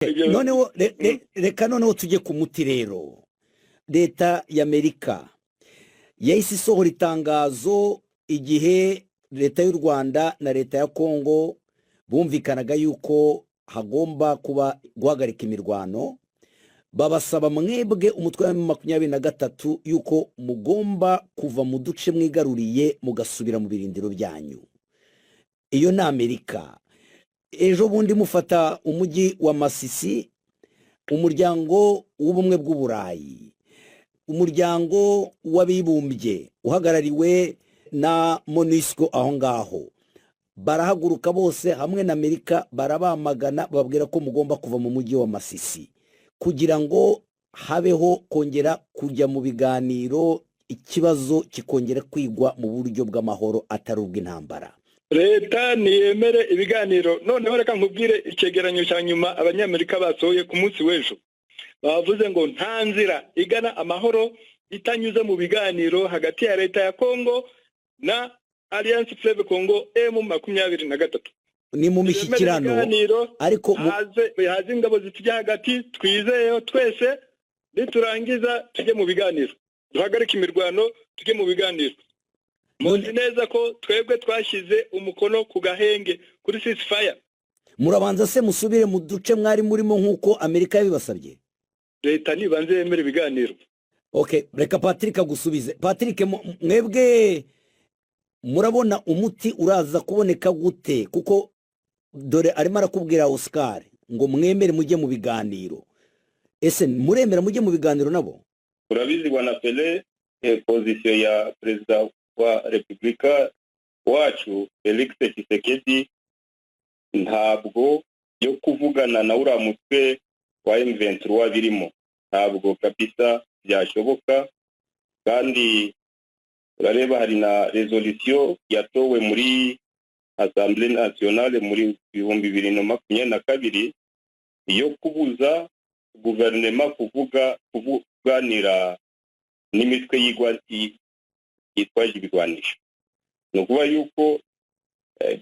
Noneho reka noneho tujye ku muti rero. Leta y'Amerika yahise isohora itangazo igihe Leta y'u Rwanda na Leta ya Kongo bumvikanaga yuko hagomba kuba guhagarika imirwano, babasaba mwebwe umutwe wa 23 yuko mugomba kuva mu duce mwigaruriye, mugasubira mu birindiro byanyu. Iyo ni Amerika. Ejo bundi mufata umujyi wa Masisi, Umuryango w'Ubumwe bw'Uburayi, Umuryango w'Abibumbye uhagarariwe na MONUSCO aho ngaho, barahaguruka bose hamwe na Amerika, barabamagana, bababwira ko mugomba kuva mu mujyi wa Masisi kugira ngo habeho kongera kujya mu biganiro, ikibazo kikongera kwigwa mu buryo bw'amahoro atari ubw'intambara. Leta ntiyemere ibiganiro. Noneho reka nkubwire icyegeranyo cya nyuma Abanyamerika basohoye ku munsi w'ejo. Bavuze ngo nta nzira igana amahoro itanyuze mu biganiro hagati ya Leta ya Kongo na Alliance Fleuve Congo M23. Ni mu mishyikirano. Ariko haze ingabo zitujya hagati, twizeyeho twese, niturangiza tujye mu biganiro, duhagarike imirwano, tujye mu biganiro. Muzi neza ko twebwe twashyize umukono ku gahenge, kuri ceasefire. Murabanza se musubire mu duce mwari murimo nk'uko Amerika yabibasabye? Leta nibanze yemera ibiganiro. Ok, reka Patrick agusubize. Patrick, mwebwe murabona umuti uraza kuboneka gute? Kuko dore arimo arakubwira Oscar ngo mwemere mujye mu biganiro. Ese muremera mujye mu biganiro nabo? Urabizi bwana Pele, position ya Perezida wa Repubulika wacu Felix Tshisekedi, ntabwo yo kuvugana na uriya mutwe wa M23 birimo, ntabwo kabisa byashoboka. Kandi urareba hari na résolution yatowe muri Assemblée nationale muri 2022 yo kubuza guverinoma kuvuganira n'imitwe yitwaje ibigwanisho. Ni ukuvuga yuko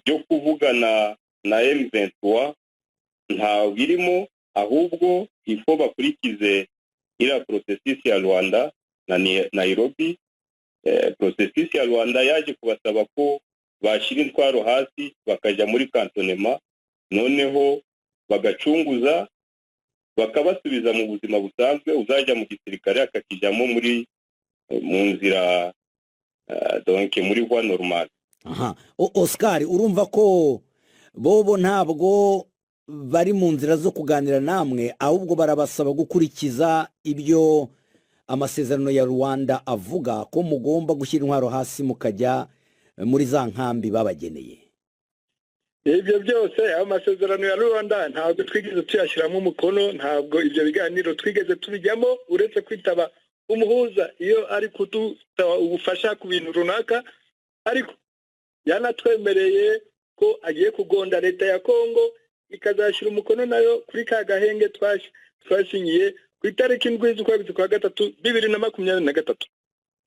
byo kuvugana na M23 nta birimo, ahubwo ifo bakurikize iriya processus ya Rwanda na Nairobi. Processus ya Rwanda yaje kubasaba ko bashyira intwaro hasi, bakajya muri cantonnement, noneho bagacunguza, bakabasubiza mu buzima busanzwe, uzajya mu gisirikare akakijyamo mu nzira, donc muri voie normale. Aha Oscar, urumva ko bobo ntabwo bari mu nzira zo kuganira namwe, ahubwo barabasaba gukurikiza ibyo amasezerano ya Rwanda avuga, ko mugomba gushyira intwaro hasi, mukajya muri za nkambi babageneye. Ibyo byose, ayo masezerano ya Rwanda ntabwo twigeze tuyashyiramo umukono, ntabwo ibyo biganiro twigeze tubijyamo, uretse kwitaba umuhuza iyo ari kudusaba ubufasha ku bintu runaka. Ariko yanatwemereye ko agiye kugonda Leta ya Kongo ikazashyira umukono nayo kuri ka gahenge twasinyiye ku itariki 7 z'ukwezi kwa gatatu 2023.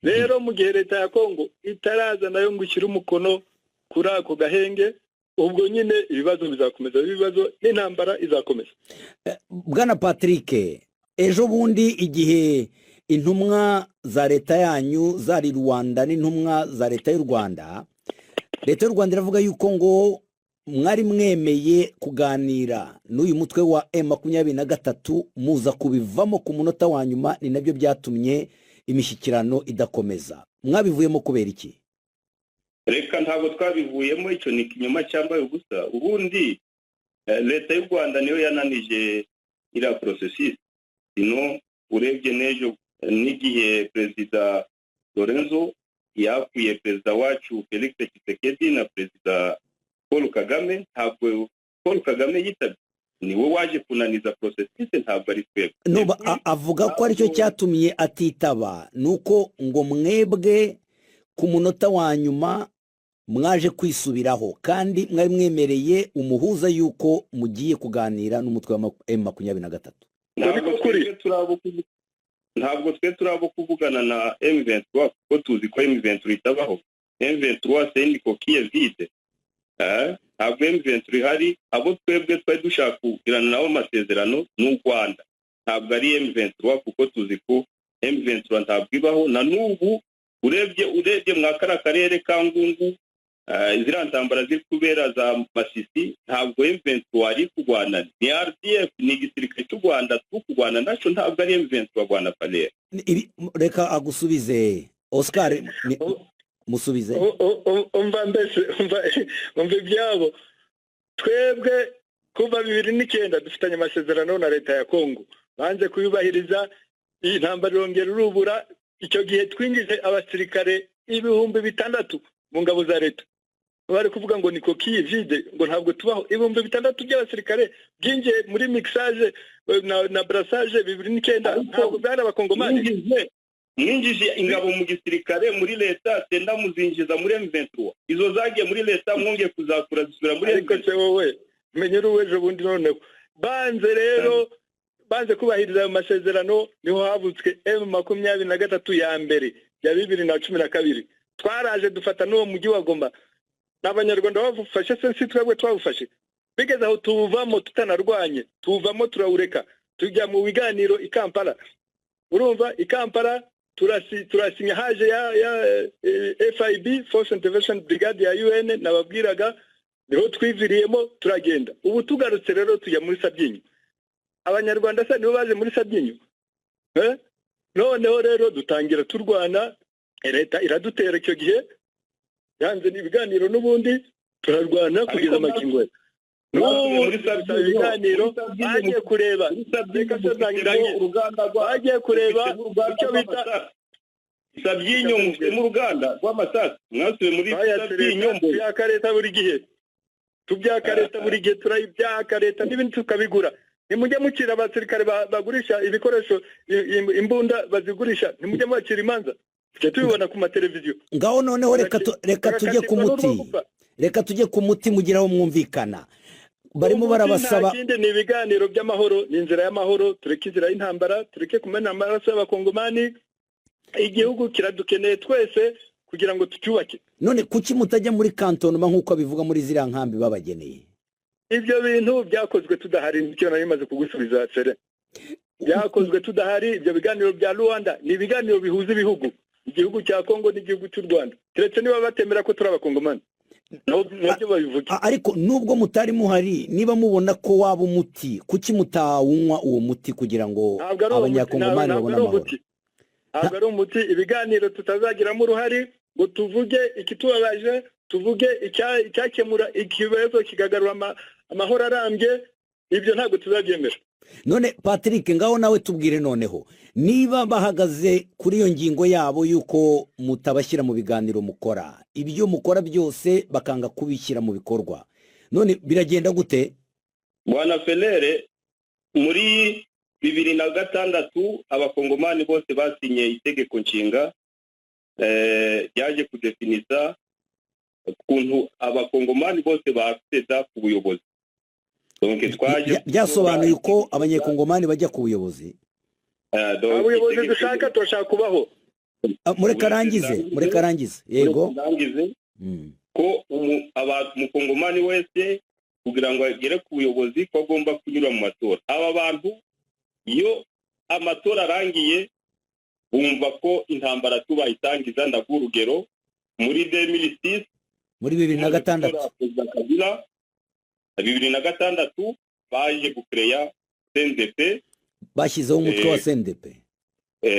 Rero mu gihe Leta ya Kongo itaraza nayo ngo ishyire umukono kuri ako gahenge, ubwo nyine ibibazo bizakomeza, ibibazo n'intambara izakomeza. Bwana Patrick, ejo bundi igihe intumwa za leta yanyu zari Rwanda n'intumwa za Leta y'u Rwanda, Leta y'u Rwanda iravuga yuko ngo mwari mwemeye kuganira n'uyu mutwe wa M23, muza kubivamo ku munota wa nyuma, ni nabyo byatumye imishyikirano idakomeza. Mwabivuyemo kubera iki? Reka, ntabwo twabivuyemo, icyo ni ikinyoma cyambaye ubusa. Ubundi Leta y'u Rwanda niyo yananije iriya processus. Ino urebye n'ejo n'igihe Perezida Lorenzo yakuye perezida wacu Felix Tshisekedi na Perezida Paul Kagame, ntabwo Paul Kagame yitabye. Niwe waje kunaniza processus, ntabwo ari twebwe. No, avuga ko aricyo cyatumye atitaba, ni uko ngo mwebwe ku munota wa nyuma mwaje kwisubiraho, kandi mwari mwemereye umuhuza yuko mugiye kuganira n'umutwe wa M23. Ntabwo twe turi abo kuvugana na M23, kuko tuzi ko M23 itabaho. M23 c'est une coquille vide. Ntabwo M23 ihari. Abo twebwe twari dushaka kugirana nabo amasezerano ni u Rwanda, ntabwo ari M23, kuko tuzi ko M23 ntabwo ibaho na n'ubu. Urebye mwa kariya karere ka Ngungu, ziriya ntambara ziri kubera za Masisi, ntabwo M23 ari kurwana, ni RDF, ni igisirikare cy'u Rwanda turi kurwana nacyo, ntabwo ari M23 Rwanda Panel. Reka agusubize Oscar, musubize. Umva mbese, umva ibyabo. Twebwe kuva 2009 dufitanye amasezerano na leta ya Kongo, banze kuyubahiriza, iyi ntambara irongera urubura. Icyo gihe twinjije abasirikare 6000 mu ngabo za leta. Bari kuvuga ngo ni coquille vide, ngo ntabwo tubaho. 6000 by'abasirikare byinjiye muri mixage na brassage 2009, ntabwo byari abakongomani. Mwinjije ingabo mu gisirikare muri leta, senda muzinjiza muri M23. Izo zagiye muri leta mwongeye kuzakura zisubira muri Ariko se wowe menye uri ejo bundi. Noneho banze rero, banze kubahiriza ayo masezerano, niho havutswe M23 ya mbere ya 2012. Twaraje dufata n'uwo mujyi wa Goma. N'abanyarwanda bawufashe se? Si twebwe twawufashe? Bigeze aho tuwuvamo tutanarwanye, tuwuvamo turawureka, tujya mu biganiro i Kampala. Urumva, i Kampala turasinya, haje ya FIB, Force Intervention Brigade ya UN nababwiraga, niho twiviriyemo turagenda. Ubu tugarutse rero tujya muri Sabyinyo. Abanyarwanda se nibo baje muri Sabyinyo? Noneho rero dutangira turwana, leta iradutera. Icyo gihe yanze ibiganiro n'ubundi, turarwana kugeza amagingo. N'ubu ibiganiro bagiye kureba, reka se ndangiye, bagiye kureba icyo bita Sabyinyo mufitemo uruganda rw'amasasu, mwasubiye muri Sabyinyo. Tubyaka leta buri gihe, tubyaka leta buri gihe, turayibyaka leta n'ibindi tukabigura. Nimujye mukira abasirikare bagurisha ibikoresho, imbunda bazigurisha, nimujye mubacira imanza, tujya tubibona ku mateleviziyo. Ngaho noneho reka tujye ku muti, reka tujye ku muti mugira aho mwumvikana. Barimo barabasaba. Kindi ni ibiganiro by'amahoro, ni inzira y'amahoro. Tureke inzira y'intambara, tureke kumena amaraso y'abakongomani. Igihugu kiradukeneye twese kugira ngo tucyubake. None kuki mutajya muri cantonnement nk'uko bivuga, muri ziriya nkambi babageneye? Ibyo bintu byakozwe tudahari, nicyo nari maze kugusubiza fere. Byakozwe tudahari. Ibyo biganiro bya Rwanda ni ibiganiro bihuza ibihugu, igihugu cya Kongo n'igihugu cy'u Rwanda, keretse niba batemera ko turi abakongomani, nabyo babivuge. Ariko nubwo mutari muhari, niba mubona ko waba umuti, kuki mutawunywa uwo muti kugira ngo abanyakongomani babone amahoro? Ntabwo ari umuti. Ibiganiro tutazagiramo uruhare ngo tuvuge ikitubabaje, tuvuge icyakemura ikibazo kikagarura amahoro arambye, ibyo ntabwo tuzabyemera. None Patrick, ngaho nawe tubwire noneho, niba bahagaze kuri iyo ngingo yabo y'uko mutabashyira mu biganiro mukora, ibyo mukora byose bakanga kubishyira mu bikorwa, none biragenda gute? Bwana Fenere, muri 2006 abakongomani bose basinye itegeko nshinga ryaje kudefinisa ukuntu abakongomani bose bakiseda ku buyobozi. Byasobanuye uko abanyekongomani bajya ku buyobozi. Abayobozi dushaka, turashaka kubaho. Mureka arangize, mureka arangize, yego. Ko umukongomani wese kugira ngo agere ku buyobozi ko agomba kunyura mu matora. Aba bantu iyo amatora arangiye bumva ko intambara tubayitangiza. Ndaguha urugero, muri 2006, muri 2006. Perezida Kabila, 2006 baje gukereya CNDP. Bashyizeho umutwe wa CNDP.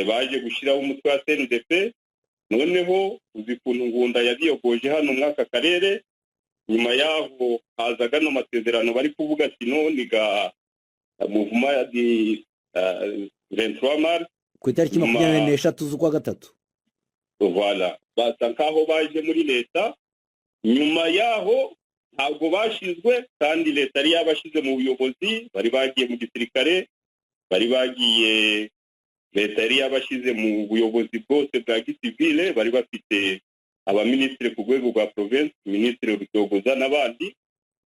Baje gushyiraho umutwe wa CNDP. Noneho uzi ukuntu Ngunda yabiyogoje hano muri aka karere. Nyuma yaho haza gano masezerano bari kuvuga, sino ni ga mouvement du 23 mars. Ku itariki 23 z'ukwa gatatu. Voilà, basa nkaho baje muri leta. Nyuma yaho ntabwo bashizwe, kandi leta yari yabashize mu buyobozi. Bari bagiye mu gisirikare, bari bagiye, leta yari yabashize mu buyobozi bwose bwa gisivile. Bari bafite abaminisitiri ku rwego rwa province, minisitiri Rutogoza n'abandi.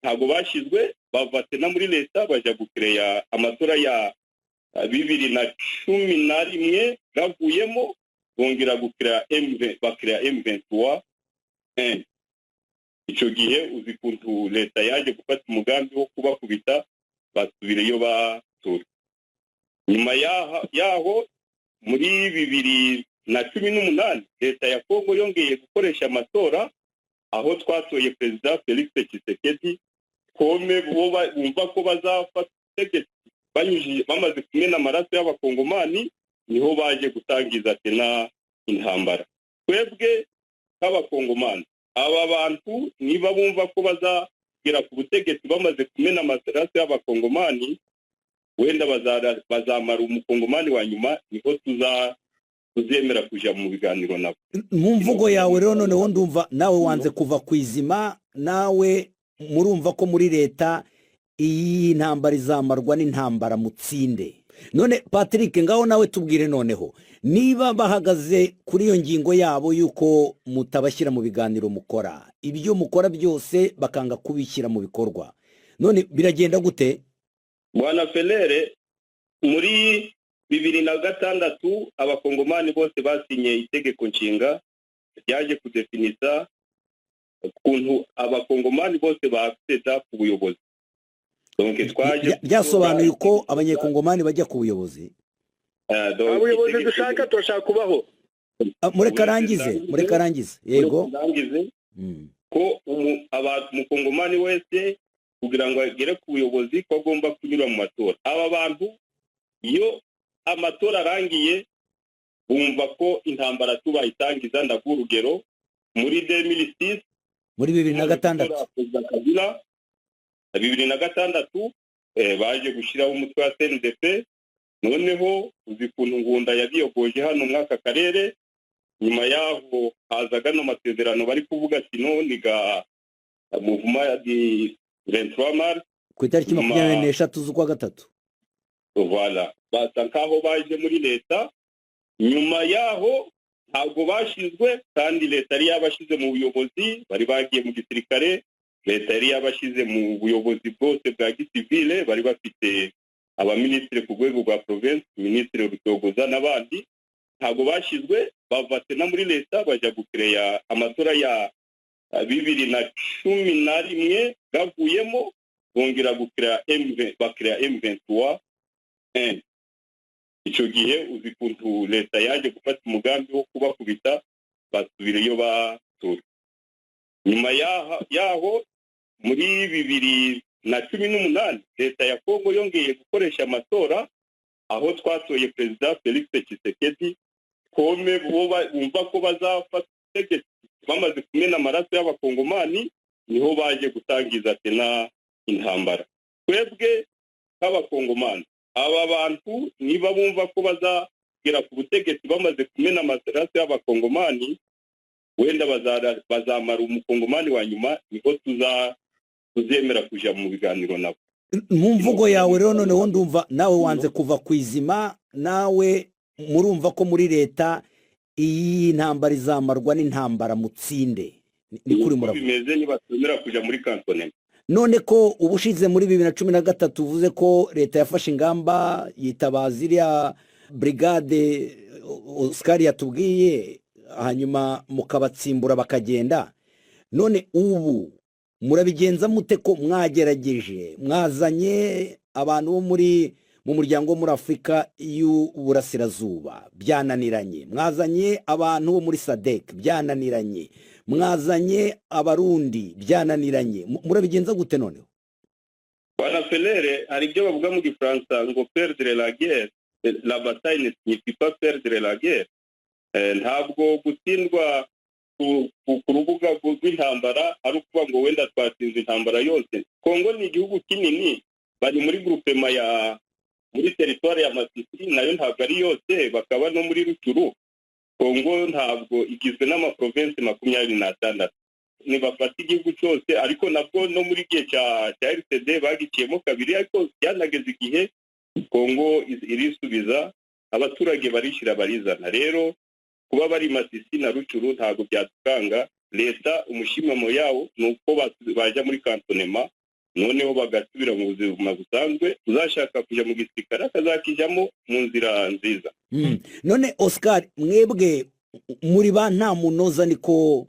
Ntabwo bashizwe, bava sena muri leta, bajya gukereya amatora ya 2011 gavuyemo, bongera gukereya M, bakereya M23. Icyo gihe uzi ukuntu leta yaje gufata umugambi wo kubakubita, basubira iyo batura. Nyuma yaho, muri 2018, leta ya Kongo yongeye gukoresha amatora, aho twatoye Perezida Felix Tshisekedi. Comme bo bumva ko bazafata ubutegetsi banyujije bamaze kumena amaraso y'Abakongomani, niho baje gutangiza tena intambara. Twebwe nk'Abakongomani, aba bantu niba bumva ko bazagera ku butegetsi bamaze kumena amaraso y'Abakongomani, wenda bazamara Umukongomani wa nyuma, niho tuzemera kuja mu biganiro nabo. Mu mvugo yawe rero noneho ndumva nawe wanze kuva ku izima. Nawe murumva ko muri leta iyi ntambara izamarwa n'intambara, mutsinde. None Patrick, ngaho nawe tubwire noneho, niba bahagaze kuri iyo ngingo yabo y'uko mutabashyira mu biganiro mukora, ibyo mukora byose bakanga kubishyira mu bikorwa, none biragenda gute? Bwana Felere, muri 2006 Abakongomani bose basinye itegeko nshinga ryaje kudefinisa ukuntu Abakongomani bose bacceda ku buyobozi. Donc twaje Byasobanuye uko Abanyekongomani bajya ku buyobozi. Donc Abayobozi itegeko dushaka, turashaka kubaho. Ah, mureke arangize, mureke arangize, yego. Arangize. Ko Umukongomani wese kugira ngo agere ku buyobozi ko agomba kunyura mu matora. Aba bantu iyo amatora arangiye bumva ko intambara tubayitangiza. Ndaguha urugero, muri 2006, Muri 2006. Perezida Kabila, 2006, baje gushyiraho umutwe wa CNDP. Noneho uzi ukuntu Ngunda yabiyogoje hano muri aka karere. Nyuma yaho haza gano masezerano bari kuvuga kino ni ga mouvement du 23 mars. Ku itariki 23 z'ukwa gatatu. Voilà, basa nkaho baje muri leta. Nyuma yaho ntabwo bashyizwe, kandi leta yari yabashyize mu buyobozi. Bari bagiye mu gisirikare, leta yari yabashyize mu buyobozi bwose bwa gisivile. Bari bafite abaminisitiri ku rwego rwa province, Minisitiri Rutogoza n'abandi. Ntabwo bashyizwe, bava sena muri leta, bajya gukereya amatora ya 2011 gavuyemo, bongera gukereya M, bakereya M23. Icyo gihe uzi ukuntu leta yaje gufata umugambi wo kubakubita, basubira iyo batura. Nyuma yaho, muri 2018, leta ya Kongo yongeye gukoresha amatora, aho twatoye Perezida Felix Tshisekedi. Comme bo bumva ko bazafata ubutegetsi bamaze kumena amaraso y'Abakongomani, niho baje gutangiza tena intambara. Twebwe nk'Abakongomani, aba bantu niba bumva ko bazagera ku butegetsi bamaze kumena amaraso y'Abakongomani, wenda bazamara Umukongomani wa nyuma, niho tuzemera kuja mu biganiro nabo. Mu mvugo yawe rero noneho ndumva nawe wanze kuva ku izima. Nawe murumva ko muri leta iyi ntambara izamarwa n'intambara, mutsinde. Ni kuri Niko muravuga. bimeze, nibatemera kuja muri cantonnement. None ko ubushize muri 2013 uvuze ko leta yafashe ingamba, yitabaza iriya brigade Oscar yatubwiye, hanyuma mukabatsimbura bakagenda, none ubu murabigenza mute ko mwagerageje, mwazanye abantu bo muri mu muryango wo muri Afurika y'Uburasirazuba, byananiranye, mwazanye abantu bo muri SADC, byananiranye, mwazanye Abarundi, byananiranye, murabigenza gute noneho? Bwana Felere, hari ibyo bavuga mu Gifaransa ngo "perdre la guerre, la bataille ne signifie pas perdre la guerre". Ntabwo gutsindwa ku rubuga rw'intambara ari ukuvuga ngo wenda twatsinze intambara yose. Kongo ni igihugu kinini, bari muri groupement ya muri territoire ya Masisi, nayo ntabwo ari yose, bakaba no muri Rutshuru. Kongo ntabwo igizwe n'amaprovinsi 26. Ntibafata igihugu cyose, ariko nabwo no muri gihe cya RCD bagiciyemo kabiri, ariko byanageze igihe Kongo irisubiza, abaturage barishyira barizana. Rero kuba bari Masisi na Rutshuru ntabwo byadukanga. Leta umushimamo yawo ni uko bajya muri cantonnement, noneho bagasubira mu buzima busanzwe. Uzashaka kujya mu gisirikare akazakijyamo mu nzira nziza. None Oscar, mwebwe muri ba nta munoza, niko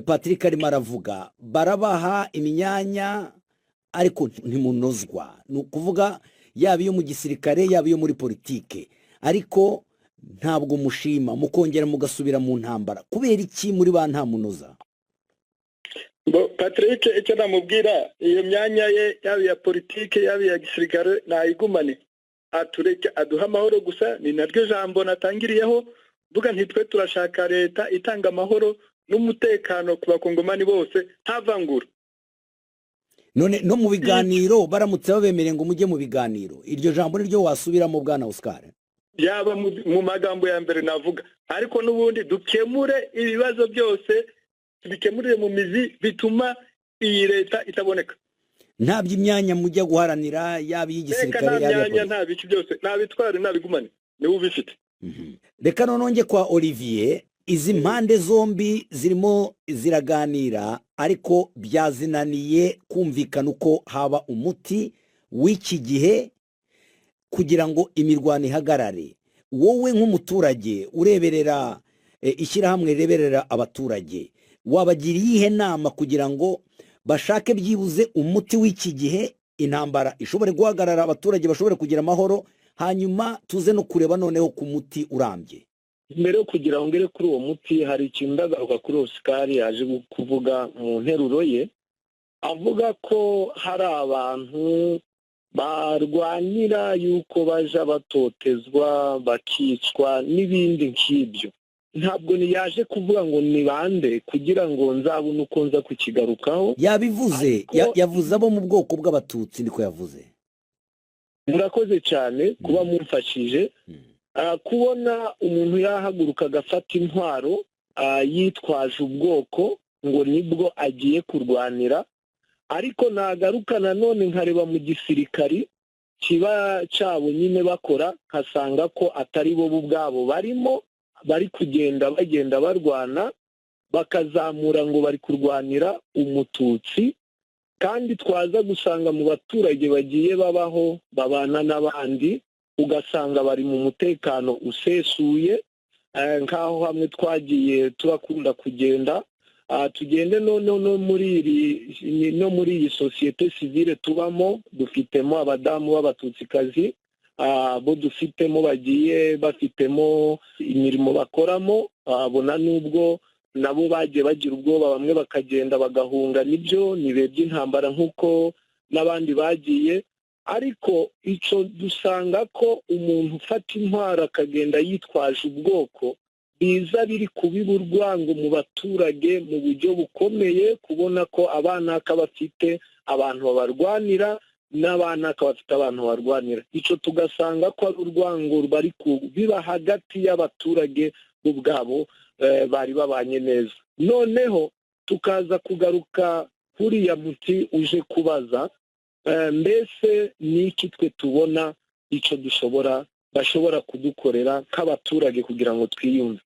Patrick arimo aravuga. Barabaha imyanya ariko ntimunozwa, ni ukuvuga yaba iyo mu gisirikare, yaba iyo muri politike, ariko ntabwo mushima, mukongera mugasubira mu ntambara. Kubera iki muri ba nta munoza? Patrick, icyo namubwira, iyo myanya ye, yaba iya politike, yaba iya gisirikare, nayigumane, atureke, aduhe amahoro gusa. Ni naryo jambo natangiriyeho mvuga ntitwe turashaka leta itanga amahoro n'umutekano ku Bakongomani bose, nta vangura. None no mu biganiro, baramutse babemereye ngo mujye mu biganiro, iryo jambo niryo wasubiramo, bwana Oscar? Yaba mu magambo ya mbere navuga, ariko n'ubundi dukemure ibibazo byose, tubikemurire mu mizi bituma iyi leta itaboneka. Nta by'imyanya mujya guharanira, yaba iy'igisirikare, yaba myanya, nta biki, byose ntabitware, ntabigumane, niwe ubifite. Reka noneho njye kwa Olivier. Izi mpande zombi zirimo ziraganira, ariko byazinaniye kumvikana uko haba umuti w'iki gihe kugira ngo imirwano ihagarare. Wowe nk'umuturage ureberera, ishyirahamwe rireberera abaturage, wabagira iyihe nama kugira ngo bashake byibuze umuti w'iki gihe, intambara ishobore guhagarara, abaturage bashobore kugira amahoro, hanyuma tuze no kureba noneho ku muti urambye? Mbere yo kugira ngo ngere kuri uwo muti, hari ikintu ndagaruka kuri Oscar yaje kuvuga mu nteruro ye, avuga ko hari abantu barwanira yuko baja batotezwa, bakicwa n'ibindi nk'ibyo. Ntabwo yaje kuvuga ngo ni bande, kugira ngo nzabone uko nza kukigarukaho. Yabivuze, yavuze abo mu bwoko bw'Abatutsi, niko yavuze. Murakoze cyane kuba mumfashije. Kubona umuntu yahaguruka agafata intwaro yitwaje ubwoko ngo nibwo agiye kurwanira, ariko nagaruka nanone nkareba mu gisirikari kiba cyabo nyine bakora, nkasanga ko atari bo ubwabo barimo bari kugenda bagenda barwana, bakazamura ngo bari kurwanira Umututsi, kandi twaza gusanga mu baturage bagiye babaho babana n'abandi, ugasanga bari mu mutekano usesuye. Nk'aho hamwe twagiye turakunda kugenda, tugende noneho no muri iyi sosiyete sivile tubamo, dufitemo abadamu b'Abatutsikazi, bo dufitemo bagiye bafitemo imirimo bakoramo, bona nubwo nabo bagiye bagira ubwoba, bamwe bakagenda bagahunga, nibyo nibe by'intambara nk'uko n'abandi bagiye. Ariko icyo dusanga ko umuntu ufata intwaro akagenda yitwaje ubwoko, biza biri kubiba urwango mu baturage mu buryo bukomeye, kubona ko abanaka bafite abantu babarwanira n'abanaka bafite abantu barwanira. Icyo tugasanga ko ari urwango bari kubiba hagati y'abaturage bo ubwabo bari babanye neza. Noneho tukaza kugaruka kuriya muti uje kubaza, mbese ni iki twe tubona icyo dushobora bashobora kudukorera nk'abaturage kugira ngo twiyumve?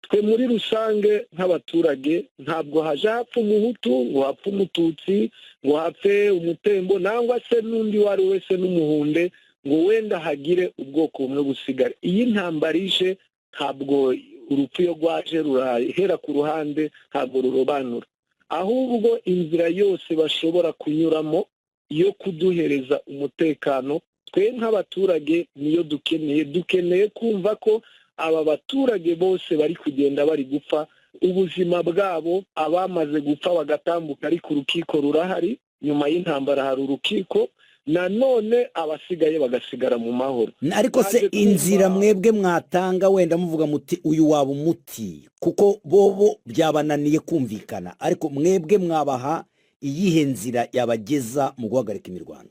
Twe muri rusange nk'abaturage, ntabwo haje hapfa Umuhutu ngo hapfe Umututsi, ngo hapfe Umutembo nangwa se n'undi uwo ari we wese n'Umuhunde, ngo wenda hagire ubwoko bumwe busigare. Iyi ntambara ije, ntabwo urupfu iyo rwaje rurahera ku ruhande, ntabwo rurobanura. Ahubwo inzira yose bashobora kunyuramo yo kuduhereza umutekano twe nk'abaturage niyo dukeneye. Dukeneye kumva ko aba baturage bose bari kugenda bari gupfa, ubuzima bwabo, abamaze gupfa bagatambuka, ariko urukiko rurahari, nyuma y'intambara hari urukiko, nanone abasigaye bagasigara mu mahoro. Ariko se inzira mwebwe mwatanga, wenda muvuga muti uyu waba umuti, kuko bobo byabananiye kumvikana, ariko mwebwe mwabaha iyihe nzira yabageza mu guhagarika imirwano?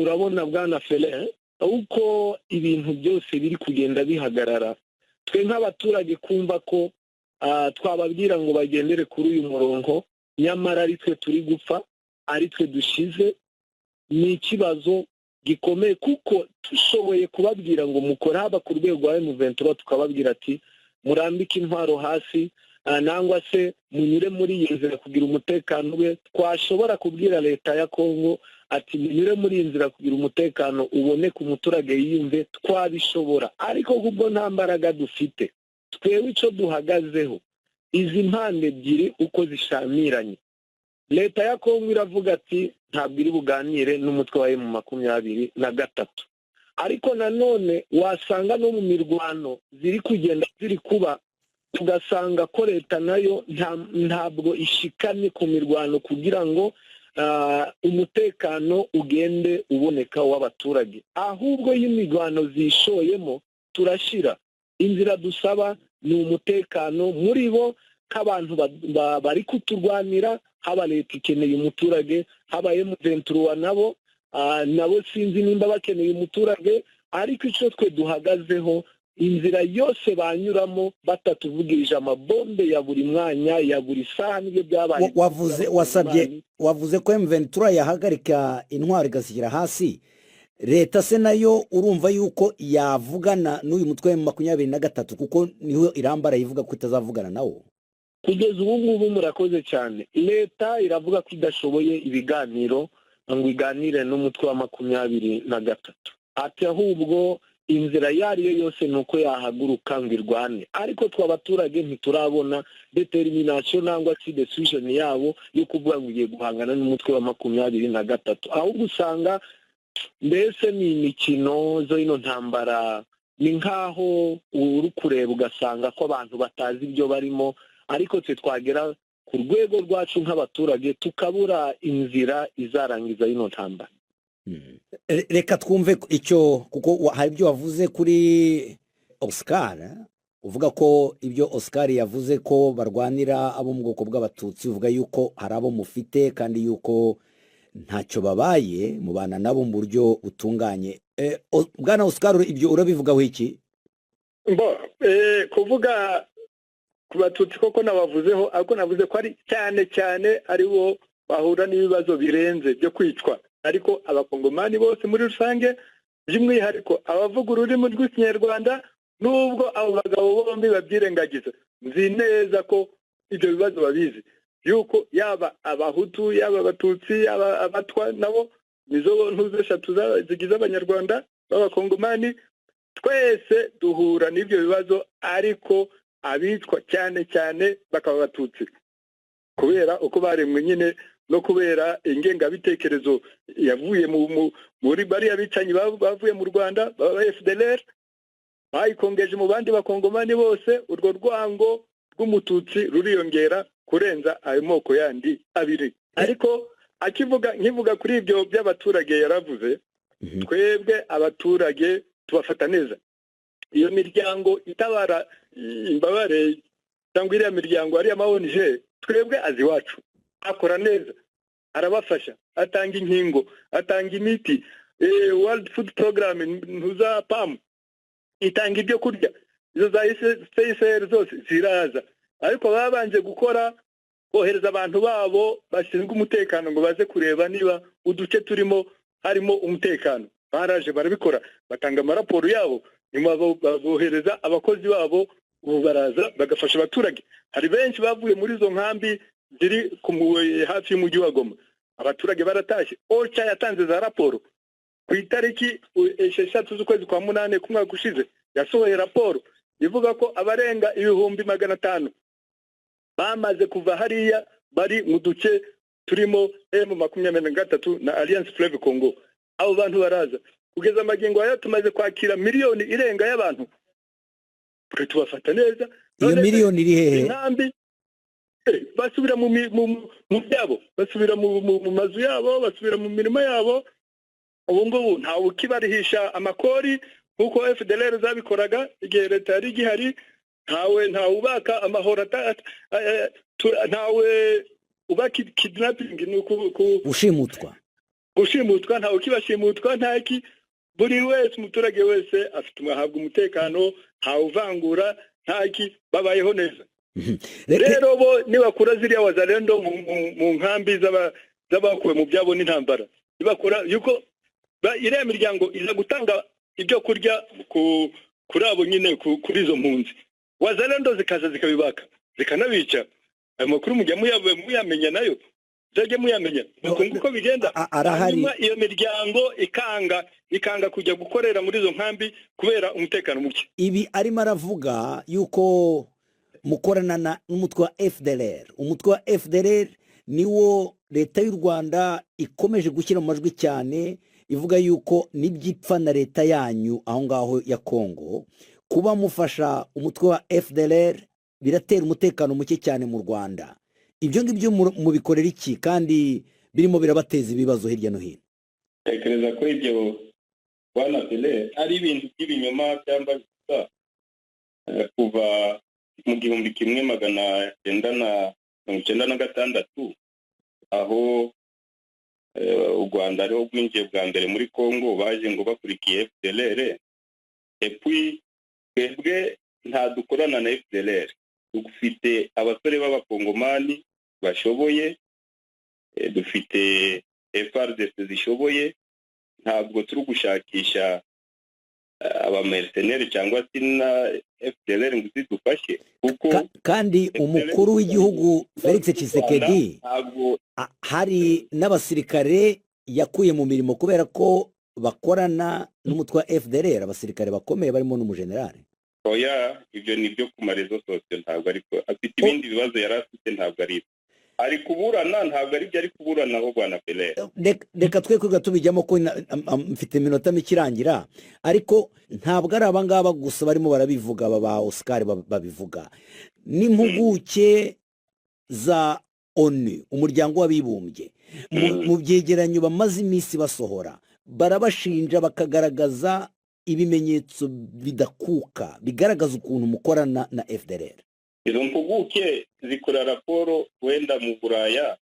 Urabona bwana Fere, uko ibintu byose biri kugenda bihagarara, twe nk'abaturage kumva ko twababwira ngo bagendere kuri uyu murongo, nyamara ari twe turi gupfa, ari twe dushize, ni ikibazo gikomeye. Kuko dushoboye kubabwira ngo mukore, haba ku rwego rwa M23, tukababwira ati murambike intwaro hasi, nangwa se munyure muri iyi nzira kugira umutekano we, twashobora kubwira leta ya Kongo ati munyure muri iyi nzira kugira umutekano uboneke, umuturage yiyumve, twabishobora. Ariko kubwo nta mbaraga dufite, twewe icyo duhagazeho Izi mpande ebyiri uko zishamiranye, leta ya Kongo iravuga ati ntabwo iri buganire n'umutwe wa M23, ariko nanone wasanga no mu mirwano ziri kugenda ziri kuba, tugasanga ko leta nayo ntabwo ishikamye ku mirwano kugira ngo umutekano ugende uboneka w'abaturage. Ahubwo iyo imirwano zishoyemo turashira. Inzira dusaba ni umutekano muri bo nk'abantu bari kuturwanira. Haba leta ikeneye umuturage, haba M23 nabo sinzi nimba bakeneye umuturage, ariko icyo twe duhagazeho, inzira yose banyuramo batatuvugirije amabombe ya buri mwanya, ya buri saha, nibyo byabaye. Wavuze, wasabye, wavuze ko M23 yahagarika intwaro igazishyira hasi. Leta se nayo urumva yuko yavugana n'uyu mutwe wa 23, kuko niho irambara ivuga ko itazavugana nawo? Kugeza ubu ngubu, murakoze cyane, leta iravuga ko idashoboye ibiganiro ngo iganire n'umutwe wa 23, ati ahubwo inzira iyo ari yo yose ni uko yahaguruka ngo irwane. Ariko twe abaturage ntiturabona determination nangwa se decision yabo yo kuvuga ngo igiye guhangana n'umutwe wa 23. Ahubwo usanga mbese ni imikino zo ino ntambara, ni nk'aho uri kureba ugasanga ko abantu batazi ibyo barimo, ariko twe twagera ku rwego rwacu nk'abaturage tukabura inzira izarangiza ino ntambara. Reka twumve icyo, kuko hari ibyo wavuze kuri Oscar, uvuga ko ibyo Oscar yavuze ko barwanira abo mu bwoko bw'Abatutsi, uvuga yuko hari abo mufite kandi yuko ntacyo babaye, mubana nabo mu buryo butunganye. Bwana Oscar, ibyo urabivugaho iki? Bo kuvuga ku Batutsi koko nabavuzeho, ariko navuze ko ari cyane cyane ari bo bahura n'ibibazo birenze byo kwicwa, ariko Abakongomani bose muri rusange, by'umwihariko abavuga ururimi rw'Ikinyarwanda, nubwo abo bagabo bombi babyirengagiza, nzi neza ko ibyo bibazo babizi, yuko yaba Abahutu, yaba Abatutsi, yaba Abatwa, nabo nizo ntuzo eshatu zigize Abanyarwanda b'Abakongomani, twese duhura n'ibyo bibazo, ariko abicwa cyane cyane bakaba Abatutsi kubera uko baremwe nyine no kubera ingengabitekerezo yavuye muri bariya bicanyi bavuye mu Rwanda baba FDLR, bayikongeje mu bandi Bakongomani bose. Urwo rwango rw'Umututsi ruriyongera kurenza ayo moko yandi abiri. Ariko akivuga, nkivuga kuri ibyo by'abaturage yaravuze, twebwe abaturage tubafata neza. Iyo miryango itabara imbabare cyangwa iriya miryango ariya ma ONG, twebwe azi iwacu, akora neza, arabafasha, atanga inkingo, atanga imiti. World Food Program, ntuza PAM itanga ibyo kurya, izo za CICR zose ziraza, ariko babanje gukora kohereza abantu babo bashinzwe umutekano ngo baze kureba niba uduce turimo harimo umutekano. Baraje barabikora, batanga amaraporo yabo, nyuma bohereza abakozi babo, ubu baraza bagafasha abaturage. Hari benshi bavuye muri izo nkambi ziri hafi y'umujyi wa Goma, abaturage baratashye. OCHA yatanze za raporo ku itariki 6 z'ukwezi kwa munani ku mwaka ushize, yasohoye raporo ivuga ko abarenga 500,000 bamaze kuva hariya bari mu duce turimo M23 na Alliance Fleuve Congo. Abo bantu baraza. Kugeza amagingo aya tumaze kwakira miliyoni irenga y'abantu, twe tubafata neza. Iyo miliyoni iri hehe? Inkambi basubira mu byabo, basubira mu mazu yabo, basubira mu mirima yabo. Ubu ngubu ntawe ukibarihisha amakori nk'uko FDLR zabikoraga igihe leta yari igihari. Ntawe ubaka amahoro, ntawe ubaka kidnapping, ni Gushimutwa. Gushimutwa, ntawe ukibashimutwa, ntaki. Buri wese, umuturage wese afite, ahabwa umutekano, ntawe uvangura, ntaki, babayeho neza. Rero bo nibakura ziriya Wazalendo mu nkambi z'abakuwe mu byabo n'intambara, nibakura yuko iriya miryango iza gutanga ibyo kurya kuri abo nyine, kuri izo mpunzi, Wazalendo zikaza zikabibaka, zikanabica. Ayo makuru mujya muyamenya, nayo muzajye muyamenya nuko nguko bigenda. Arahari. Hanyuma iyo miryango ikanga kujya gukorera muri izo nkambi kubera umutekano muke. Ibi arimo aravuga yuko Mukorana n'umutwe wa FDLR. Umutwe wa FDLR niwo leta y'u Rwanda ikomeje gushyira mu majwi cyane, ivuga yuko n'ibyipfa na leta yanyu aho ngaho ya Kongo. Kuba mufasha umutwe wa FDLR biratera umutekano muke cyane mu Rwanda. Ibyo ngibyo mubikorera iki kandi birimo birabateza ibibazo hirya no hino? Tekereza ko ibyo, bwana Pele, ari ibintu by'ibinyoma cyangwa gusa. Kuva mu 1996, aho u Rwanda ariho rwinjiye bwa mbere muri Congo, baje ngo bakurikiye FDLR. Et puis twebwe nta dukorana na FDLR. Dufite abasore b'abakongomani bashoboye, dufite FARDC zishoboye. Ntabwo turi gushakisha abamercenaires cyangwa se na FDLR ngo zidufashe, kuko Kandi FDLR umukuru w'igihugu Felix Tshisekedi ntabwo hari n'abasirikare yakuye mu mirimo kubera ko bakorana n'umutwe wa FDLR, abasirikare bakomeye barimo n'umujenerali. Oya, ibyo ni ibyo ku maréseaux sociaux. Ntabwo, ariko afite ibindi bibazo yari afite, ntabwo ari ibyo ari kuburana, ntabwo ari byo ari kuburanaho, bwana Pele. Reka twe kwiga tubijyamo ko mfite iminota mike irangira. Ariko ntabwo ari abangaba gusa barimo barabivuga, aba ba Oscar babivuga, n'impuguke za ONU, umuryango w'abibumbye, mu byegeranyo bamaze iminsi basohora barabashinja, bakagaragaza ibimenyetso bidakuka bigaragaza ukuntu mukorana na FDLR. Izo mpuguke zikora raporo wenda mu Buraya,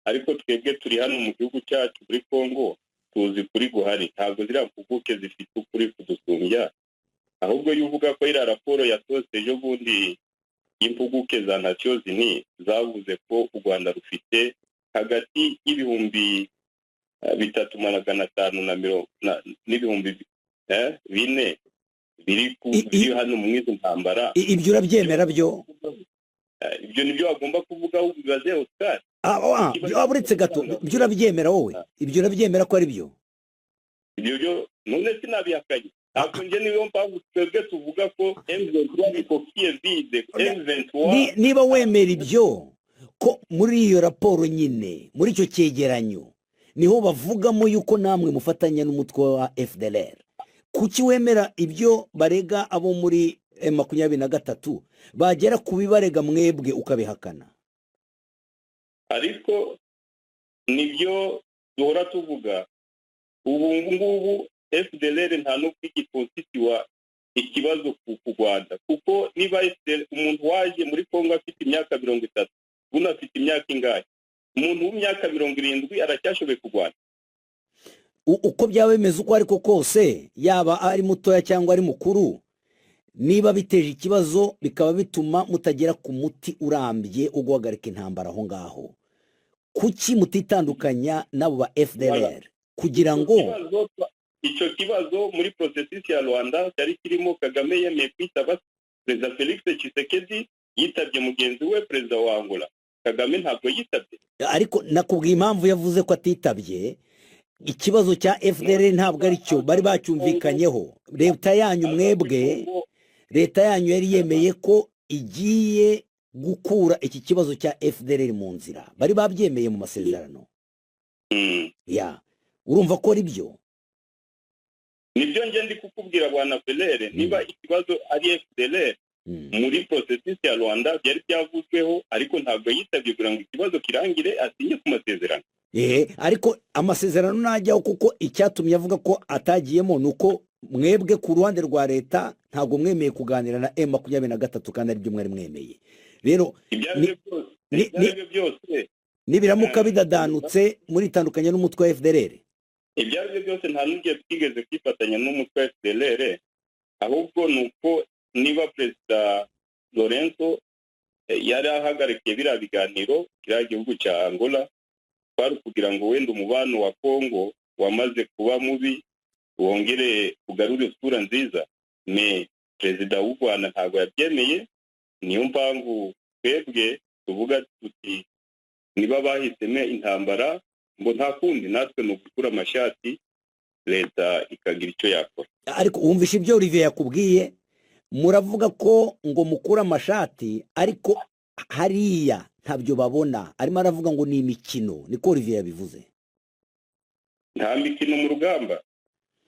ariko twebwe turi hano mu gihugu cyacu muri Congo, tuzi kuri guhari. Ntabwo ziriya mpuguke zifite ukuri kudusumbya. Ahubwo iyo uvuga ko iriya raporo yasohotse ejo bundi y'impuguke za Nations Unies zavuze ko u Rwanda rufite hagati y'ibihumbi 3,500 na mirongo n'ibihumbi 4 biri biri hano mu izo ntambara. Ibyo urabyemera byo? Ibyo nibyo wagomba kuvuga, ubibaze Oscar. Uretse gato, ibyo urabyemera wowe? Ibyo urabyemera ko ari byo? Ibyo byo none sinabihakanye. Ntabwo njye, niyo mpamvu twebwe tuvuga ko M23 ni coquille vide, M23. Niba wemera ibyo, ko muri iyo raporo nyine, muri icyo cyegeranyo niho bavugamo yuko namwe mufatanya n'umutwe wa FDLR, kuki wemera ibyo barega abo muri M23, bagera ku bibarega mwebwe ukabihakana? Ariko nibyo duhora tuvuga. Ubu ngubu FDLR nta n'ubwo igiconstitua ikibazo ku Rwanda, kuko niba FDLR, umuntu waje muri Congo afite imyaka 30, buno afite imyaka ingahe? Umuntu w'imyaka 70 aracyashoboye kurwana? Uko byaba bimeze uko ariko kose, yaba ari mutoya cyangwa ari mukuru, niba biteje ikibazo, bikaba bituma mutagera ku muti urambye wo guhagarika intambara aho ngaho, kuki mutitandukanya n'abo ba FDLR kugira ngo Icyo kibazo muri processus ya Rwanda cyari kirimo. Kagame yemeye kwitaba Perezida Felix Tshisekedi, yitabye mugenzi we perezida wa Angola. Kagame ntabwo yitabye. Ariko nakubwiye impamvu yavuze ko atitabye. Ikibazo cya FDLR ntabwo ari cyo bari bacyumvikanyeho. Leta yanyu mwebwe, leta yanyu yari yemeye ko igiye gukura iki kibazo cya FDLR mu nzira, bari babyemeye mu masezerano. Ya, urumva ko ari byo? Nibyo nge ndi kukubwira, bwana Felere. Niba ikibazo ari FDLR, muri processus ya Rwanda byari byavuzweho, ariko ntabwo yitabye kugira ngo ikibazo kirangire, asinye ku masezerano. Ehe, ariko amasezerano najyaho, kuko icyatumye avuga ko atagiyemo ni uko mwebwe ku ruhande rwa leta ntabwo mwemeye kuganira na M23, kandi aribyo mwari mwemeye. Rero Ibyo ari byo byose, ibyo ari byo byose, nibiramuka bidadanutse, muritandukanye n'umutwe wa FDLR? Ibyo ari byo byose, nta n'igihe twigeze kwifatanya n'umutwe wa FDLR. Ahubwo ni uko niba Perezida Lourenço yari ahagarikiye biriya biganiro kiriya gihugu cya Angola, kwari ukugira ngo wenda umubano wa Congo wamaze kuba mubi wongere ugarure isura nziza. Mais perezida w'u Rwanda ntabwo yabyemeye. Niyo mpamvu twebwe tuvuga tuti niba bahisemo intambara, ngo nta kundi, natwe ni ugukura amashati, leta ikagira icyo yakora. Ariko wumvishe ibyo Olivier yakubwiye? Muravuga ko ngo mukure amashati, ariko hariya ntabyo babona. Arimo aravuga ngo ni imikino, niko Olivier yabivuze. Nta mikino mu rugamba.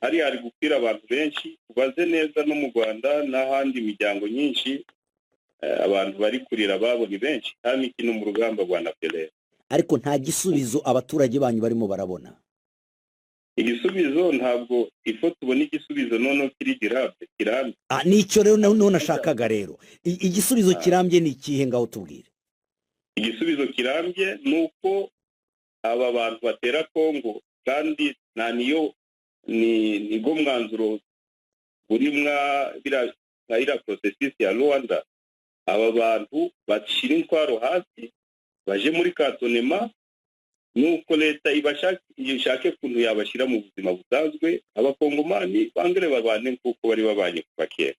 Hariya hari gupfira abantu benshi. Ubaze neza no mu Rwanda n'ahandi, imiryango nyinshi, abantu bari kurira ababo ni benshi. Nta mikino mu rugamba rwa Naperere. Ariko nta gisubizo abaturage banyu barimo barabona. Igisubizo, ntabwo ifo tubona igisubizo noneho kiri durable, kirambye. Ah, nicyo rero none nashakaga rero. Igisubizo kirambye ni ikihe? Ngaho tubwire. Igisubizo kirambye ni uko aba bantu batera Kongo, kandi nta niyo ni nibwo mwanzuro uri mwa biriya nka iriya processus ya Rwanda, aba bantu bashyira intwaro hasi, baje muri cantonnement, nuko leta ishake ukuntu yabashyira mu buzima busanzwe, Abakongomani bangere babane nk'uko bari babanye kuva kera.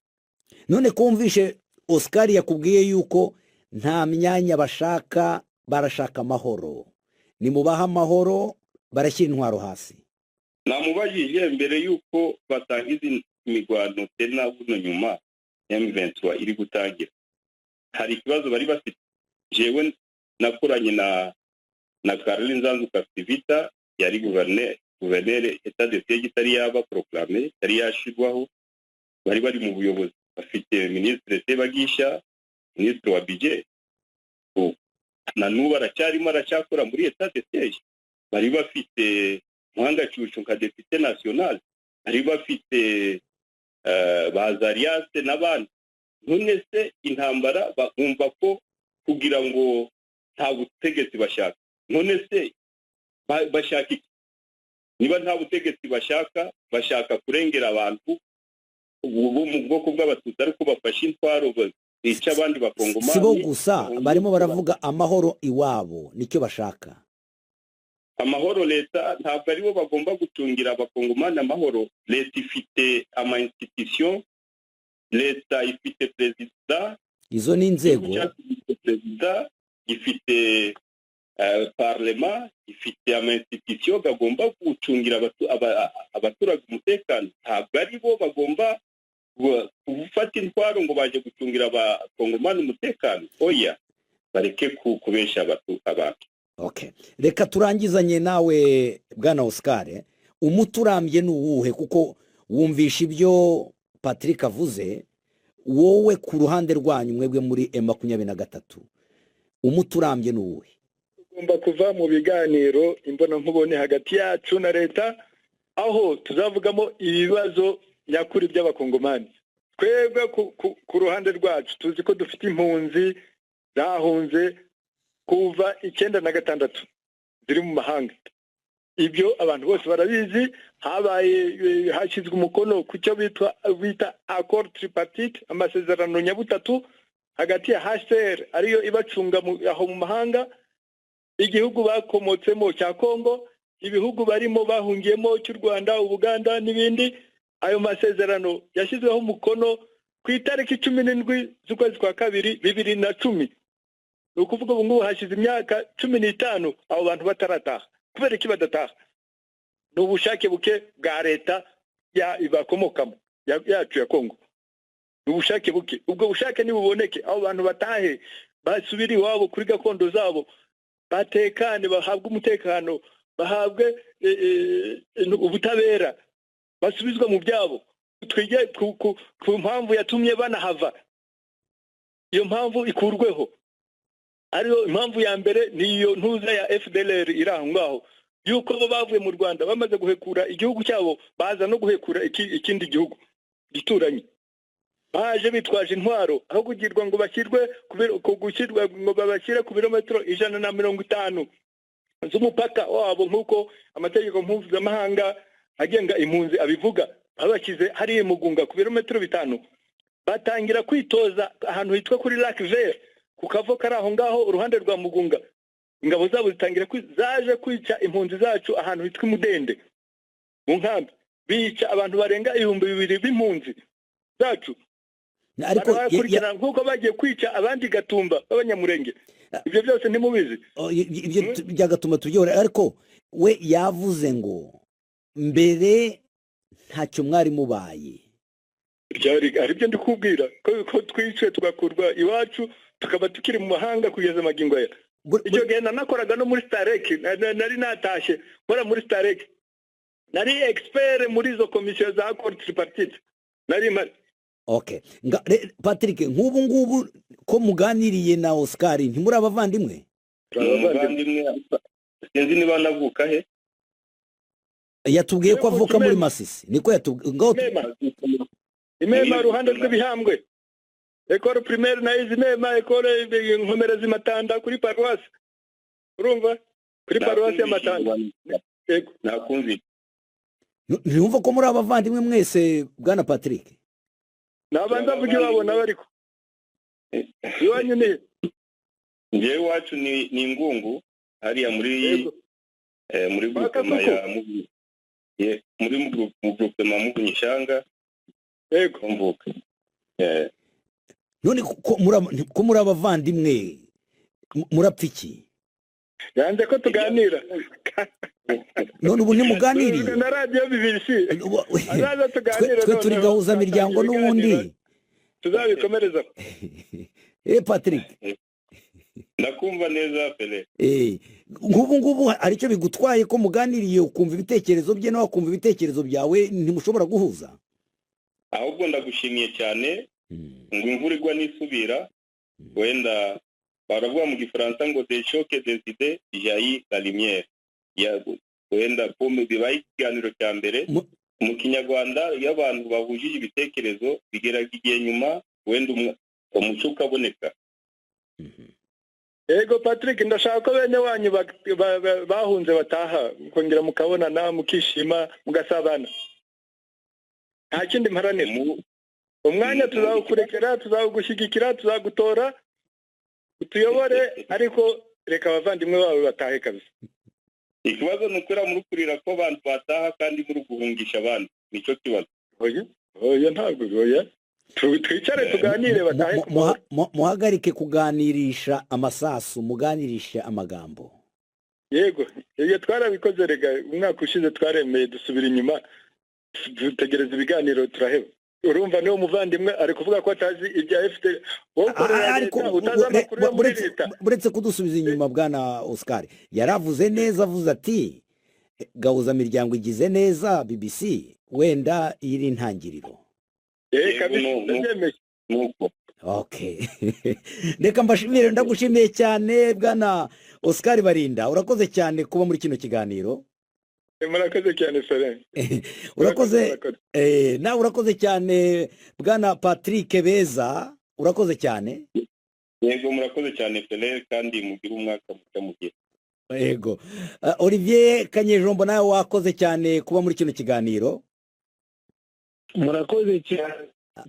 None ko wumvishe Oscar yakubwiye yuko nta myanya bashaka, barashaka amahoro, nimubaha amahoro barashyira intwaro hasi. Namubajije mbere y'uko batangiza imirwano tena buno nyuma M23 iri gutangira, hari ikibazo bari bafite? Jewe nakoranye na Caroline Nzanzu Kasivita, yari guverineri, état de siège itari yaba proclamé, itari yashirwaho. Bari mu buyobozi, bafite Minisitiri Sebagisha, Minisitiri wa budget, na n'ubu aracyarimo, aracyakora muri état de siège. Bari bafite Mwangachuchu nka député national, bari bafite ba Zariase n'abandi. None se intambara bumva ko kugira ngo nta butegetsi bashaka, none se bashaka iki? Niba nta butegetsi bashaka, bashaka kurengera abantu bo mu bwoko bw'Abatutsi, ariko bafashe intwaro bica abandi Bakongomani. Si bo gusa barimo baravuga amahoro iwabo, nicyo bashaka. Amahoro, leta ntabwo aribo bagomba gucungira Abakongomani amahoro. Leta ifite ama institution, leta ifite perezida. Izo ni inzego. Ifite perezida, ifite parlement, ifite ama institution agomba gucungira abaturage umutekano. Ntabwo ari bo bagomba gufata intwaro ngo baje gucungira Abakongomani umutekano. Oya, bareke kubesha abantu. Okay, reka turangizanye nawe, bwana Oscar. Umuti urambye ni uwuhe? Kuko wumvisha ibyo Patrick avuze. Wowe ku ruhande rwanyu, mwebwe muri M23, umuti urambye ni uwuhe? Tugomba kuva mu biganiro imbonankubone hagati yacu na leta, aho tuzavugamo ibibazo nyakuri by'Abakongomani. Twebwe ku ruhande rwacu tuzi ko dufite impunzi zahunze kuva 96 ziri mu mahanga. Ibyo abantu bose barabizi. Habaye hashyizwe umukono ku cyo bita accord tripartite, amasezerano nyabutatu hagati ya HCR, ariyo ibacunga aho mu mahanga, igihugu bakomotsemo cya Kongo, ibihugu barimo bahungiyemo cy'u Rwanda, Ubuganda n'ibindi. Ayo masezerano yashyizweho umukono ku itariki 17 z'ukwezi kwa kabiri 2010. Ni ukuvuga ubu ngubu hashize imyaka 15 abo bantu batarataha. Kubera iki badataha? Ni ubushake buke bwa leta bakomokamo yacu ya Kongo, ni ubushake buke. Ubwo bushake nibuboneke, abo bantu batahe, basubire iwabo kuri gakondo zabo, batekane, bahabwe umutekano, bahabwe ubutabera, basubizwa mu byabo. Twige ku mpamvu yatumye banahava, iyo mpamvu ikurweho. Ariyo impamvu ya mbere ni iyo ntuza ya FDLR iri aho ngaho, yuko bo bavuye mu Rwanda bamaze guhekura igihugu cyabo, baza no guhekura ikindi gihugu gituranye. Baje bitwaje intwaro, aho kugirwa ngo bashyirwe gushyirwa ngo babashyire ku birometero 150 z'umupaka wabo, nk'uko amategeko mpuzamahanga agenga impunzi abivuga. Babashyize hariya Mugunga ku birometero 5, batangira kwitoza ahantu hitwa kuri Lac Vert, ku kavo kari aho ngaho uruhande rwa Mugunga. Ingabo zabo zitangira zaje kwica impunzi zacu ahantu hitwa Imudende mu nkambi, bica abantu barenga 2000 b'impunzi zacu. Ariko barabakurikirana nk'uko bagiye kwica abandi Gatumba b'Abanyamurenge. Ibyo byose ntimubizi? Ibyo bya Gatumba tubyihorere, ariko we yavuze ngo mbere ntacyo mwari mubaye. Byari aribyo ndikubwira ko twiciwe, tugakurwa iwacu, tukaba tukiri mu mahanga kugeza magingo aya. Icyo gihe nanakoraga no muri STAREC, nari natashye nkora muri STAREC, nari expert muri izo komisiyo za accord tripartite, nari mpari. Okay. Patrick, nk'ubu ngubu ko muganiriye na Oscar, ntimuri abavandimwe? Ni umuvandimwe, sinzi niba anavuka he. Yatubwiye ko Yego, avuka muri Kimema. Masisi, niko yatubwiye ngaho. Imema, Imema, iruhande rw'ibihambwe. École primaire nayize Imema, école nkomereza Matanda kuri paruwasi, urumva, kuri paruwasi ya Matanda. Yego. Nakumvise. Ntiyumva ko muri abavandimwe mwese, bwana Patrick? Nabanza avuga iwabo nawe, ariko iwanyu ni he? Njyewe iwacu ni Ngungu hariya muri muri Kwa groupement Kasuku. ya Muvunyi. Muri mu groupement Muvunyi-Shyanga. Mvuka. None ko muri abavandimwe, murapfa iki? Yanze ko tuganira. None ubu ntimuganiriye? Na radiyo BBC azaza tuganire. Twe turi Noneho gahuzamiryango n'ubundi. Tuzabikomereza. Patrick? Ndakumva neza, Pele. Nk'ubu ngubu hari icyo bigutwaye ko muganiriye, ukumva ibitekerezo bye nawe akumva ibitekerezo byawe? Ntimushobora guhuza? Ahubwo ndagushimiye cyane. Ngo imvura igwa n'isubira. Wenda baravuga mu Gifaransa ngo "Du choc des idées jaillit la lumière". Wenda pome bibaye ikiganiro cya mbere mu Kinyarwanda. Iyo abantu bahujije ibitekerezo, bigeraga igihe nyuma wenda umuco ukaboneka. Yego Patrick, ndashaka ko bene wanyu bahunze bataha, mukongera mukabonana, mukishima, mugasabana. Nta kindi mparanira. Umwanya tuzawukurekera, tuzawugushyigikira, tuzagutora utuyobore, ariko reka abavandimwe bawe batahe kabisa. Ikibazo ni ukuri muri kurira ko abantu bataha kandi muri guhungisha abandi, nicyo kibazo. Oya, oya, ntabwo, oya. Twicare tuganire, batahe ku mahoro. Muhagarike kuganirisha amasasu, muganirishe amagambo. Yego, ibyo twarabikoze rega. Umwaka ushize twaremeye dusubira inyuma, dutegereza ibiganiro turaheba. Urumva niwo muvandimwe ari kuvuga ko atazi ibya FPR, wowe ukorera Ariko leta utazi amakuru yo muri leta. Uretse kudusubiza inyuma, bwana Oscar yaravuze neza, avuze ati Gahuzamiryango igize neza, BBC, wenda iyi ni intangiriro. Eh, kabisa. Yego, Ndabyemeye. Nuko. Okay, reka mbashimire. Ndagushimiye cyane, bwana Oscar Barinda, urakoze cyane kuba muri kino kiganiro. Murakoze cyane, Soren. Urakoze. Nawe urakoze cyane, bwana Patrick Beza, urakoze cyane. Yego, murakoze cyane, Pele, kandi mugire umwaka mushya mugihe. Yego. Olivier Kanyejombo, nawe wakoze cyane kuba muri kino kiganiro. Murakoze cyane,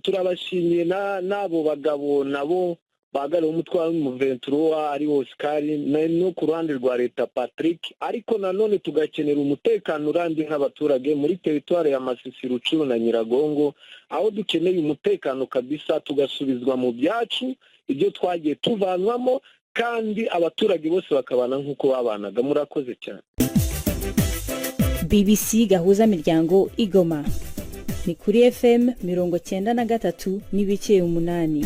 turabashimiye n'abo bagabo nabo bahagarariye umutwe wa M23, ari Oscar, no ku ruhande rwa leta Patrick. Ariko nanone tugakenera umutekano urambye nk'abaturage muri teritwari ya Masisi, Rucuru na Nyiragongo, aho dukeneye umutekano kabisa, tugasubizwa mu byacu ibyo twagiye tuvanwamo, kandi abaturage bose bakabana nk'uko babanaga. Murakoze cyane. BBC Gahuza Miryango Igoma ni kuri FM 93.8.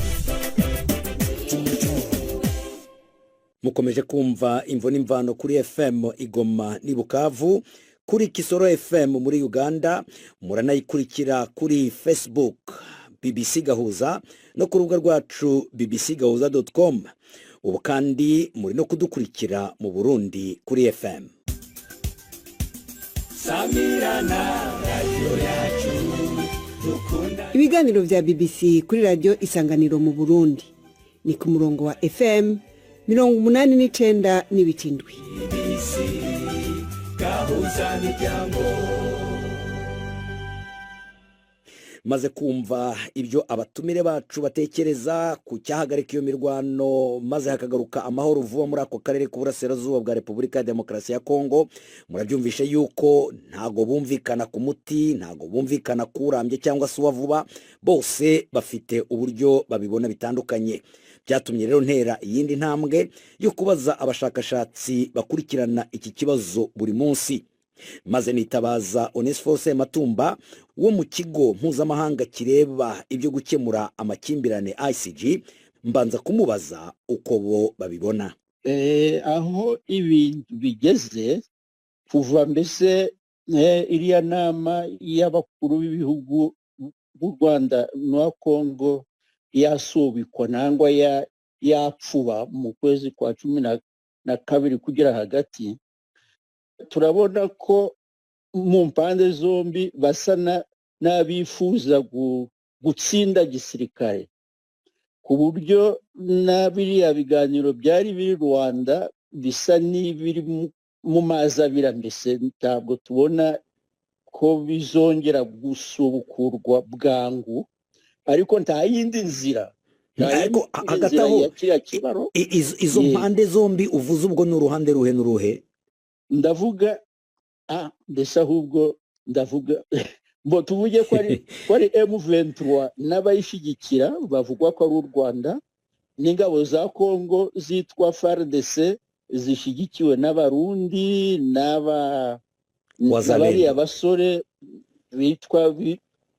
Mukomeje kumva Imvo n'Imvano kuri FM Igoma n'i Bukavu, kuri Kisoro FM muri Uganda. Muranayikurikira kuri Facebook BBC Gahuza no ku rubuga rwacu bbcgahuza.com. Ubu kandi muri no kudukurikira mu Burundi kuri FM. Samirana, radiyo yacu dukunda. Ibiganiro bya BBC kuri Radiyo Isanganiro mu Burundi ni ku murongo wa FM 89.7. BBC Gahuza Miryango. Maze kumva ibyo abatumire bacu batekereza ku cyahagarika iyo mirwano, maze hakagaruka amahoro vuba muri ako karere k'uburasirazuba bwa Repubulika ya Demokarasi ya Kongo. Murabyumvishe yuko ntago bumvikana ku muti, ntago bumvikana kurambye cyangwa se uwa vuba. Bose bafite uburyo babibona bitandukanye. Byatumye rero ntera iyindi ntambwe yo kubaza abashakashatsi bakurikirana iki kibazo buri munsi. Maze nitabaza Onesphore Matumba wo mu kigo mpuzamahanga kireba ibyo gukemura amakimbirane ICG, mbanza kumubaza uko bo babibona. Aho ibintu bigeze kuva mbese iriya nama y'abakuru b'ibihugu b'u Rwanda na Congo yasubikwa nangwa yapfuba mu kwezi kwa 12 kugera hagati, turabona ko mu mpande zombi basa n'abifuza gutsinda gisirikare, ku buryo na biriya biganiro byari biri Rwanda bisa n'ibiri mu mazi abira. Mbese ntabwo tubona ko bizongera gusubukurwa bwangu, ariko nta yindi nzira. Ariko hagati aho, izo mpande zombi uvuze ubwo ni uruhande ruhe n'uruhe? Ndavuga mbese ahubwo ndavuga ngo tuvuge ko ari M23 n'abayishyigikira bavugwa ko ari u Rwanda n'ingabo za Congo zitwa FARDC zishyigikiwe n'Abarundi n'abariya basore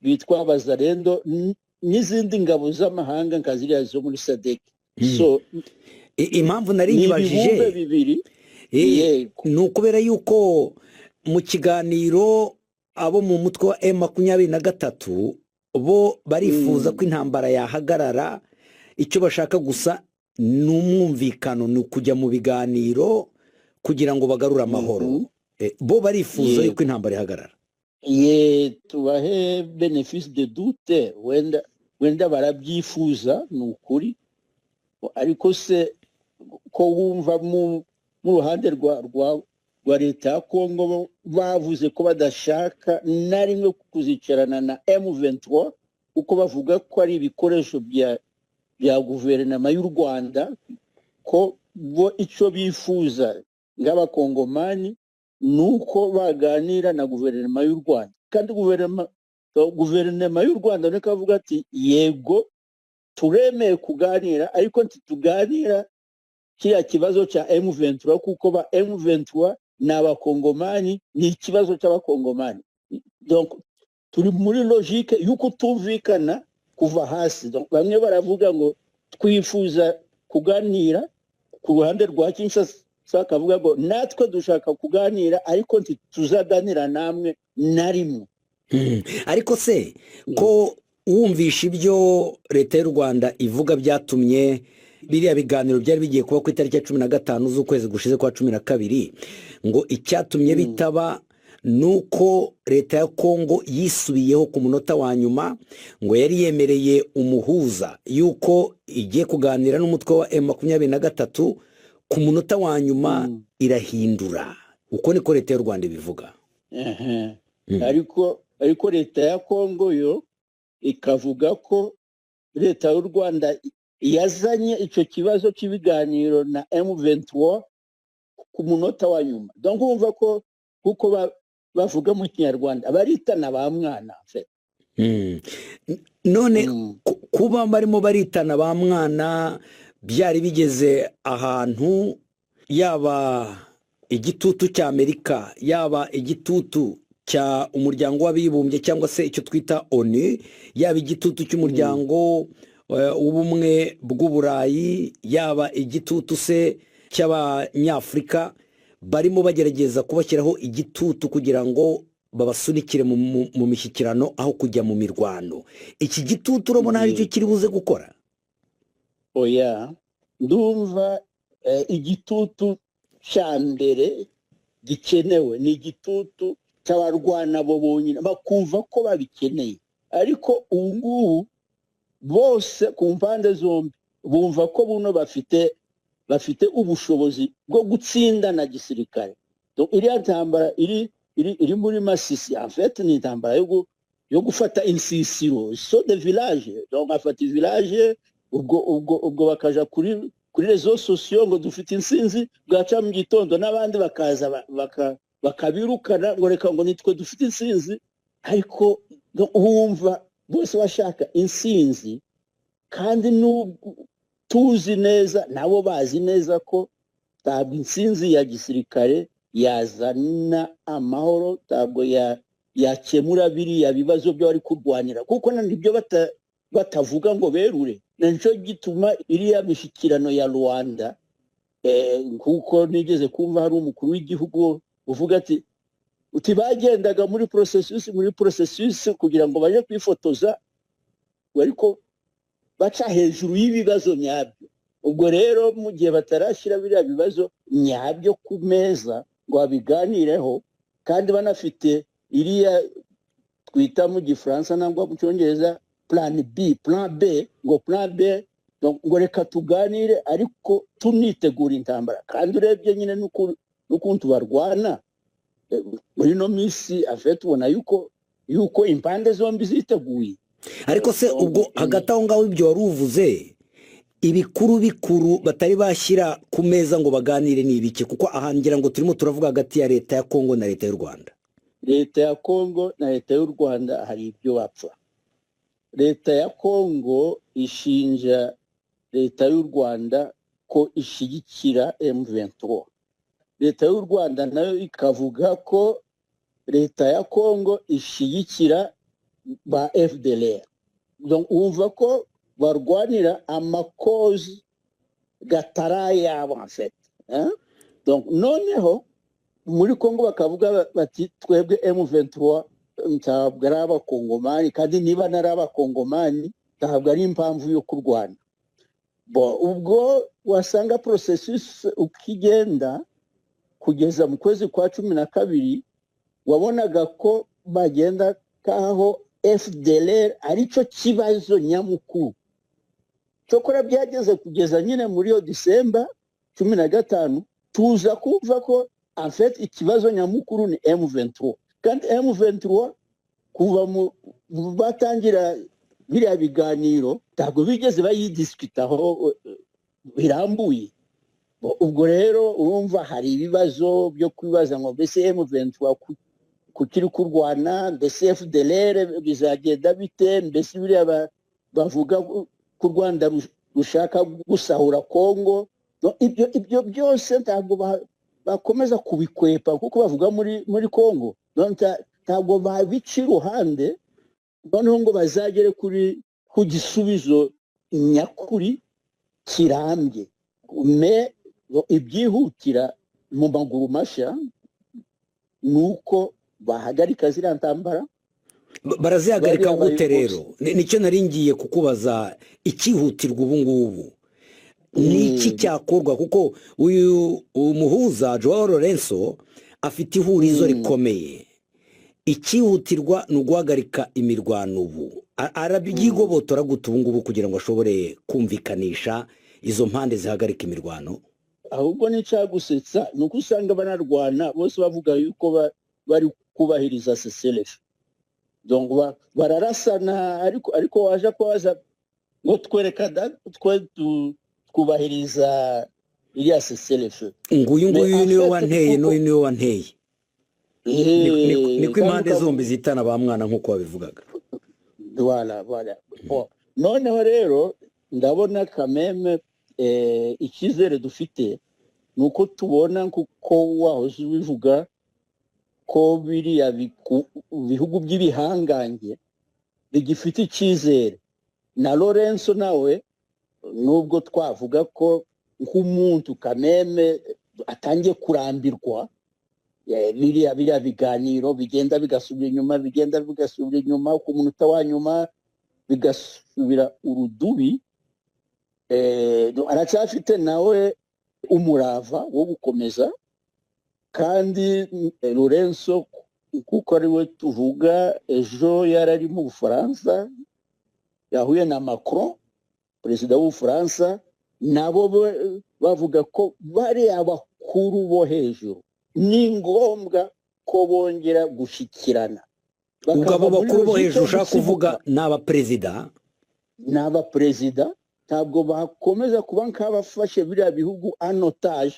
bitwa Abazarendo n'izindi ngabo z'amahanga nka ziriya zo muri SADC. So impamvu nari nyibajije ni ukubera yuko mu kiganiro abo mu mutwe wa M23 bo barifuza ko intambara yahagarara, icyo bashaka gusa ni umwumvikano, ni ukujya mu biganiro kugira ngo bagarure amahoro. Bo barifuza yuko intambara ihagarara. Ye, tubahe bénéfice de doute, wenda barabyifuza ni ukuri, ariko se ko wumva mu ruhande rwa leta ya Kongo bavuze ko badashaka na rimwe kuzicarana na M23 kuko bavuga ko ari ibikoresho bya guverinoma y'u Rwanda, ko bo icyo bifuza nk'abakongomani nuko baganira na guverinoma y'u Rwanda, kandi guverinoma y'u Rwanda niko avuga ati yego turemeye kuganira, ariko ntituganira kiriya kibazo cya M23 kuko ba M23 ni abakongomani, ni ikibazo cy'abakongomani. Donc turi muri logique y'uko tumvikana kuva hasi. Donc bamwe baravuga ngo twifuza kuganira ku ruhande rwa Kinshasa, akavuga ngo natwe dushaka kuganira ariko ntituzaganira namwe na rimwe. Ariko se ko wumvisha ibyo leta y'u Rwanda ivuga byatumye biriya biganiro byari bigiye kuba ku itariki ya 15 z'ukwezi gushize kwa 12, ngo icyatumye bitaba nuko leta ya Kongo yisubiyeho ku munota wa nyuma, ngo yari yemereye umuhuza yuko igiye kuganira n'umutwe wa M23, ku munota wa nyuma irahindura. Uko niko leta y'u Rwanda ibivuga. Ariko leta ya Kongo yo ikavuga ko leta y'u Rwanda yazanye icyo kibazo cy'ibiganiro na M23 ku munota wa nyuma. Donc urumva ko kuko bavuga mu Kinyarwanda baritana ba mwana. None kuba barimo baritana ba mwana byari bigeze ahantu, yaba igitutu cya Amerika, yaba igitutu cya umuryango w'abibumbye cyangwa se icyo twita ONU, yaba igitutu cy'umuryango w'ubumwe bw'Uburayi, yaba igitutu se cy'Abanyafurika, barimo bagerageza kubashyiraho igitutu kugira ngo babasunikire mu mishyikirano aho kujya mu mirwano. Iki gitutu urabona hari icyo kiri buze gukora? Oya, ndumva igitutu cya mbere gikenewe ni igitutu cy'abarwana bo bonyine bakumva ko babikeneye, ariko ubu ngubu bose ku mpande zombi bumva ko buno bafite ubushobozi bwo gutsinda na gisirikare. Donc iriya ntambara iri muri Masisi en fait ni intambara yo gufata insisiro so de village. Donc afata village ubwo bakaja kuri réseaux sociaux ngo dufite insinzi, bwaca mu gitondo n'abandi bakaza bakabirukana ngo reka ngo nitwe dufite insinzi. Ariko wumva bose bashaka insinzi, kandi tuzi neza nabo bazi neza ko ntabwo insinzi ya gisirikare yazana amahoro, ntabwo yakemura biriya bibazo byo bari kurwanira, kuko nibyo batavuga ngo berure. Nicyo gituma iriya mishyikirano ya Rwanda, kuko nigeze kumva hari umukuru w'igihugu uvuga ati uti bagendaga muri processus kugira ngo baje kwifotoza, ariko baca hejuru y'ibibazo nyabyo. Ubwo rero mu gihe batarashyira biriya bibazo nyabyo ku meza ngo babiganireho, kandi banafite iriya twita mu Gifaransa nangwa mu Cyongereza plan B, ngo plan B, ngo reka tuganire ariko tunitegura intambara. Kandi urebye nyine n'ukuntu barwana muri no minsi, afite ubona yuko impande zombi ziteguye. Ariko se ubwo hagati aho ngaho ibyo wari uvuze, ibikuru bikuru batari bashyira ku meza ngo baganire ni ibiki? Kuko ahangira ngo turimo turavuga hagati ya leta ya Kongo na leta y'u Rwanda. Leta ya Kongo na leta y'u Rwanda hari ibyo bapfa. Leta ya Kongo ishinja leta y'u Rwanda ko ishyigikira M23. Leta y'u Rwanda nayo ikavuga ko leta ya Kongo ishyigikira ba FDLR. Donc wumva ko barwanira amakozi gatara yabo en fait, hein? Donc noneho muri Kongo bakavuga bati twebwe M23 ntabwo ari abakongomani, kandi niba nari abakongomani ntabwo ari impamvu yo kurwana. Bo ubwo wasanga processus ukigenda kugeza mu kwezi kwa 12, wabonaga ko bagenda kaho FDLR aricyo kibazo nyamukuru. Cyokora byageze kugeza nyine muri yo Disemba 15, tuza kumva ko en fait ikibazo nyamukuru ni M23. Kandi M23 kuva mu batangira biriya biganiro ntabwo bigeze bayidiskitaho birambuye. Ubwo rero urumva hari ibibazo byo kwibaza ngo mbese M23 kukiri kurwana, mbese FDLR bizagenda bite, mbese biriya bavuga ku Rwanda rushaka gusahura Kongo. Ibyo byose ntabwo bakomeza kubikwepa kuko bavuga muri Kongo. Ntabwo babica iruhande noneho ngo bazagere ku gisubizo nyakuri kirambye. Me ibyihutira mu maguru mashya nuko bahagarika ziriya ntambara. Barazihagarika gute rero? Nicyo nari ngiye kukubaza, ikihutirwa ubu ngubu ni iki cyakorwa? Kuko uyu umuhuza Joao Lorenzo afite ihurizo rikomeye. Ikihutirwa ni uguhagarika imirwano ubu. Arabyigobotora gute ubu ngubu kugira ngo ashobore kumvikanisha izo mpande zihagarika imirwano? Ahubwo n'icyagusetsa ni uko usanga banarwana bose bavuga yuko bari kubahiriza CCLF. Donc bararasana, ariko waje kwaza ngo twereka twe twubahiriza iriya CCLF. Nguyu nguyu niwe wanteye, n'uyu niwe wanteye. Niko impande zombi zitana ba mwana nk'uko babivugaga. Voilà, voilà. Noneho rero ndabona kameme icyizere dufite nuko tubona kuko wahoze ubivuga ko biriya bihugu by'ibihangange bigifite icyizere. Na Lorenzo nawe nubwo twavuga ko nk'umuntu kameme atangiye kurambirwa biriya biganiro bigenda bigasubira inyuma, bigenda bigasubira inyuma ku munota wa nyuma bigasubira urudubi, aracyafite nawe umurava wo gukomeza. Kandi Lorenzo kuko ari we tuvuga, ejo yarari mu Bufaransa yahuye na Macron perezida w'Ubufaransa, nabo bavuga ko bari abakuru bo hejuru ni ngombwa ko bongera gushyikirana. Ubwo abo bakuru bo hejuru ushaka kuvuga ni abaperezida? Ni abaperezida, ntabwo bakomeza kuba nk'abafashe biriya bihugu anotage,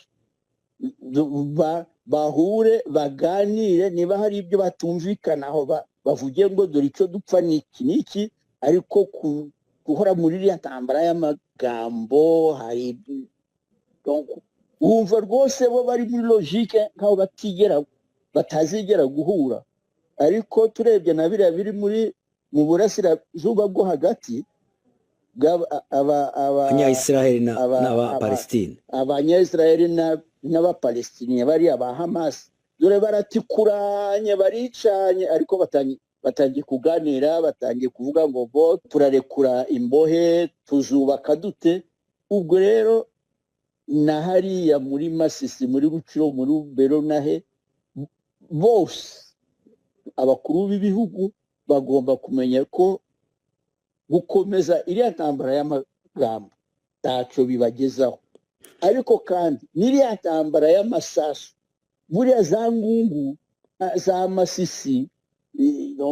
bahure baganire, niba hari ibyo batumvikanaho bavuge ngo dore icyo dupfa ni iki n'iki, ariko guhora muri iriya ntambara y'amagambo hari Wumva rwose bo bari muri logique nk'aho batazigera guhura. Ariko turebye na biriya biri muri mu burasirazuba bwo hagati, Abanyayisiraheli n'Abapalestine, Abanyayisiraheli n'Abapalestiniya, bariya ba Hamas, dore baratikuranye, baricanye, ariko batangiye kuganira, batangiye kuvuga ngo bo turarekura imbohe, tuzubaka dute. Ubwo rero na hariya muri Masisi, muri Rucuro, muri Rubero, nahe bose abakuru b'ibihugu bagomba kumenya ko gukomeza iriya ntambara y'amagambo ntacyo bibagezaho. Ariko kandi n'iriya ntambara y'amasasu, buriya za Ngungu, za Masisi,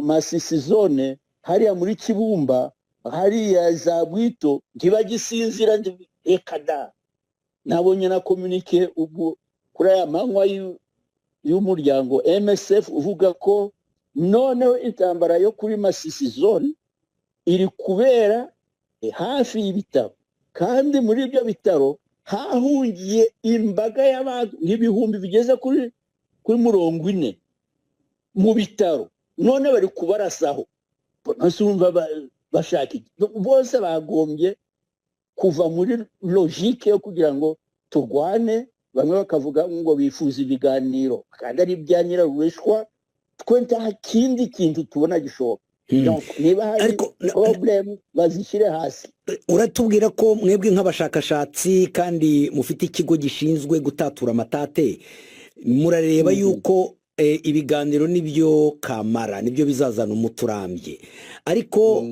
Masisi zone, hariya muri Kibumba, hariya za Bwito, ntibagisinzira, reka da. Nabonye na communiqué ubwo kuri aya manywa y'umuryango MSF uvuga ko noneho intambara yo kuri Masisi zone iri kubera hafi y'ibitaro, kandi muri ibyo bitaro hahungiye imbaga y'abantu nk'ibihumbi bigeze kuri 40 mu bitaro, none bari kubarasaho. Bumva bashaka bose bagombye kuva muri logique yo kugira ngo turwane. Bamwe bakavuga ngo bifuza ibiganiro kandi ari ibya nyirarureshwa, twe nta kindi kintu tubona gishoboka. Niba hari problème bazishyire hasi. Uratubwira ko mwebwe nk'abashakashatsi kandi mufite ikigo gishinzwe gutatura amatate, murareba yuko ibiganiro nibyo kamara, nibyo bizazana umuti urambye, ariko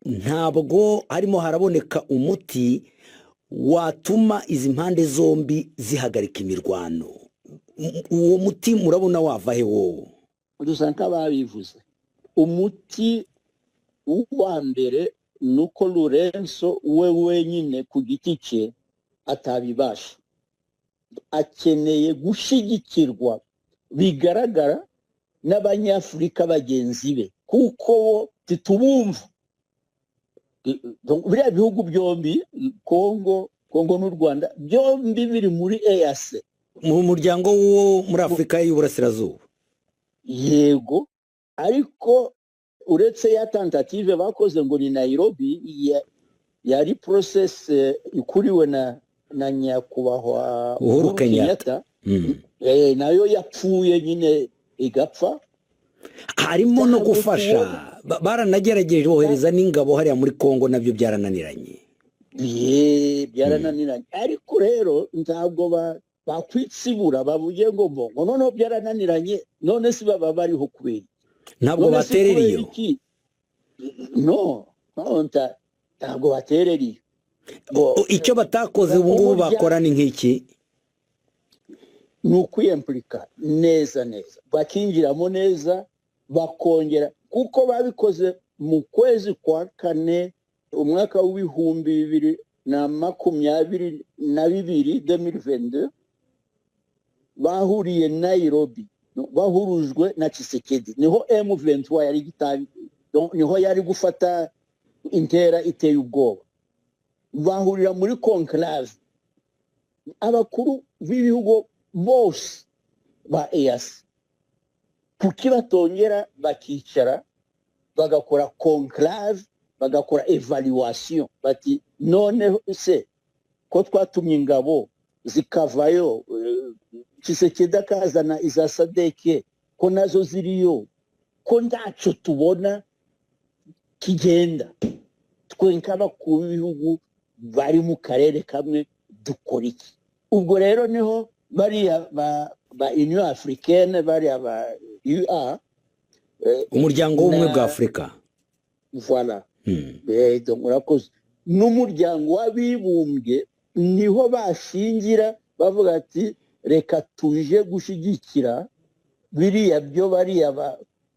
ntabwo harimo haraboneka umuti watuma izi mpande zombi zihagarika imirwano. Uwo muti murabona wava he wowe? Dusa nk'ababivuze, umuti wa mbere ni uko Lourenço we wenyine ku giti cye atabibasha, akeneye gushyigikirwa bigaragara n'Abanyafurika bagenzi be, kuko bo titubumva. Biriya bihugu byombi, Kongo n'u Rwanda, byombi biri muri EAC, mu muryango wo muri Afurika y'Uburasirazuba. Yego, ariko uretse ya tentative bakoze ngo ni Nairobi, yari process ikuriwe na nyakubahwa Uhuru Kenyatta, nayo yapfuye nyine igapfa. Harimo no gufasha, baranagerageje bohereza n'ingabo hariya muri Kongo, nabyo byarananiranye. Byarananiranye, ariko rero ntabwo bakwitsibura bavuge ngo ngo noneho byarananiranye, none si baba bariho kubera ntabwo baterera iyo. No, ntabwo baterera iyo. Icyo batakoze ubu ngubu bakora ni nk'iki? Ni ukwiyempurika neza neza, bakinjiramo neza, bakongera, kuko babikoze mu kwezi kwa kane umwaka w'2022, 2022, bahuriye Nairobi, bahurujwe na Tshisekedi. Niho M23 yari gitangiye, niho yari gufata intera iteye ubwoba. Bahurira muri conclave, abakuru b'ibihugu bose ba EAC, kuki batongera bakicara bagakora conclave, bagakora evaluation, bati none se ko twatumye ingabo zikavayo, Tshisekedi akazana iza SADC ko nazo ziriyo, ko ntacyo tubona kigenda, twe nk'abakuru b'ibihugu bari mu karere kamwe dukora iki? Ubwo rero niho bariya ba Union Africaine, bariya ba UA, umuryango w'ubumwe bwa Afurika, voilà, urakoze, n'umuryango w'abibumbye, niho bashingira bavuga ati reka tuje gushyigikira biriya byo bariya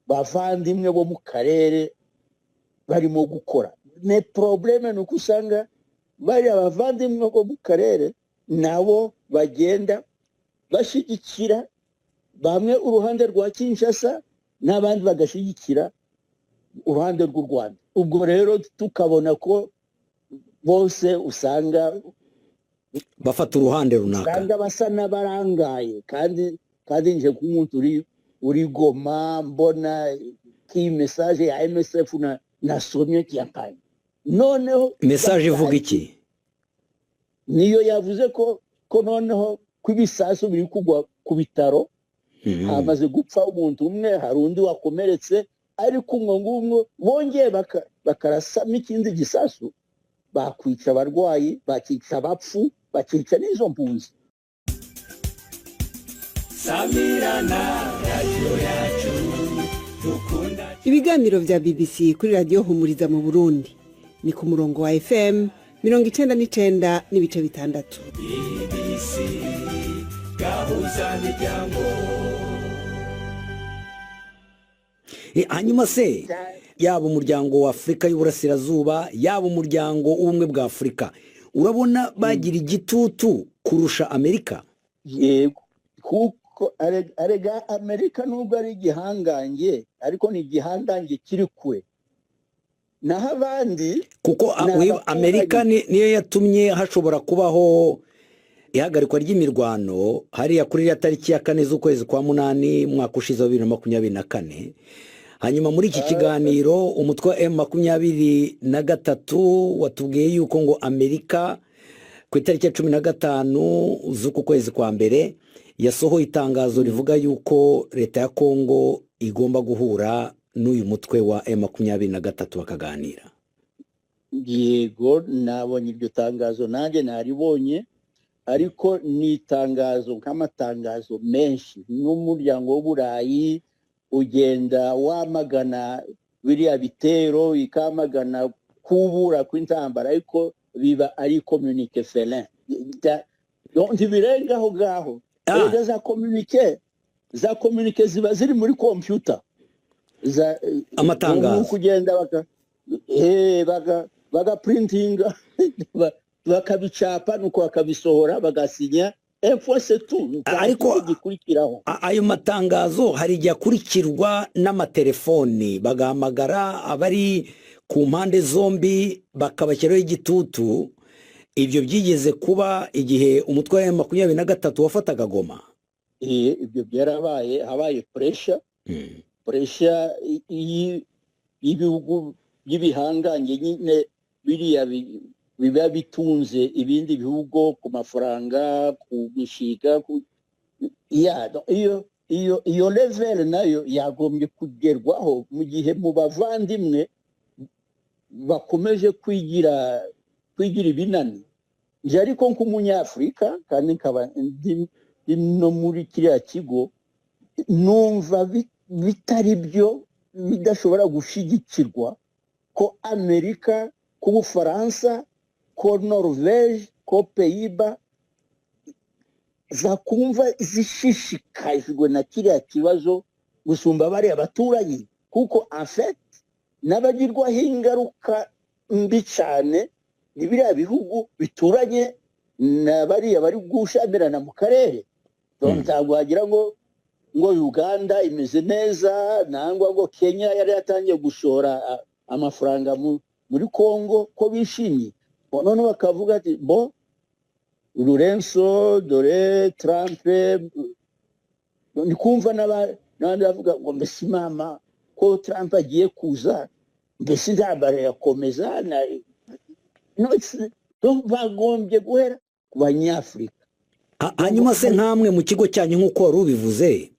bavandimwe bo mu karere barimo gukora. Ne problème ni uko usanga bariya bavandimwe bo mu karere nabo bagenda bashyigikira bamwe uruhande rwa Kinshasa n'abandi bagashyigikira uruhande rw'u Rwanda. Ubwo rero tukabona ko bose usanga Bafata uruhande runaka. Usanga basa n'abarangaye, kandi nje nk'umuntu uri Goma, mbona k'iyi message ya MSF na nasomye kiyampaye noneho. Message ivuga iki? Niyo yavuze ko noneho ko ibisasu biri kugwa ku bitaro, hamaze gupfa umuntu umwe, hari undi wakomeretse, ariko umwo ngumwo bongeye bakarasamo ikindi gisasu, bakwica abarwayi, bakica abapfu, bakica n'izo mpunzi. Samirana, radiyo yacu dukunda. Ibiganiro bya BBC kuri Radiyo Humuriza mu Burundi ni ku murongo wa FM 99.6. BBC Gahuza Miryango. Hanyuma se, yaba Umuryango wa Afurika y'Uburasirazuba, yaba Umuryango w'Ubumwe bwa Afurika, urabona bagira igitutu kurusha Amerika? Yego, kuko arega Amerika nubwo ari igihangange, ariko ni igihangange kiri kure, naho abandi Kuko ni abaturanyi. Amerika niyo yatumye hashobora kubaho ihagarikwa ry'imirwano hariya kuri iriya tariki ya 4 z'ukwezi kwa 8 umwaka ushize wa 2024. Hanyuma muri iki kiganiro umutwe wa M23 watubwiye yuko ngo Amerika ku itariki ya 15 z'uku kwezi kwa mbere yasohoye itangazo rivuga yuko leta ya Kongo igomba guhura n'uyu mutwe wa M23 bakaganira. Yego, nabonye iryo tangazo, nanjye naribonye, ariko ni itangazo nk'amatangazo menshi. N'Umuryango w'Uburayi ugenda wamagana biriya bitero, ikamagana kubura kw'intambara, ariko biba ari communiqué félin. Ntibirenga aho ngaho. Erega za communiqué ziba ziri muri computer za Amatangazo. Ni kugenda baka bagapurintinga, bakabicapa, nuko bakabisohora, bagasinya, et puis c'est tout. Nta Ariko kindi gikurikiraho. Ayo matangazo hari igihe akurikirwa n'amatelefoni, bagahamagara abari ku mpande zombi, bakabashyiraho igitutu. Ibyo byigeze kuba igihe umutwe wa 23 wafataga Goma. Ibyo byarabaye, habaye pressure, pressure y'ibihugu by'ibihangange nyine, biriya biba bitunze ibindi bihugu ku mafaranga, ku mishinga, ya no, iyo level nayo yagombye kugerwaho mu gihe mu bavandimwe bakomeje kwigira ibinani. Nje ariko nk'Umunyafurika, kandi nkaba ndi no muri kiriya kigo, numva bitari byo, bidashobora gushyigikirwa ko Amerika, ko Ubufaransa, ko Norvege, ko Pays-Bas zakumva zishishikajwe na kiriya kibazo gusumba bariya baturanyi, kuko en fait n'abagirwaho ingaruka mbi cyane ni biriya bihugu bituranye na bariya bari gushamirana mu karere. Donc, ntabwo wagira ngo Uganda imeze neza, nangwa ngo Kenya yari yatangiye gushora amafaranga muri Congo, ko bishimye. Bo, noneho bakavuga ati: "Bo Lourenço, dore Trump." Ni kumva n'abandi bavuga ngo: "Mbese mama, ko Trump agiye kuza, mbese intambara irakomeza?" No, donc bagombye guhera ku Banyafurika. Hanyuma se, nkamwe mu kigo cyanyu, nk'uko wari ubivuze,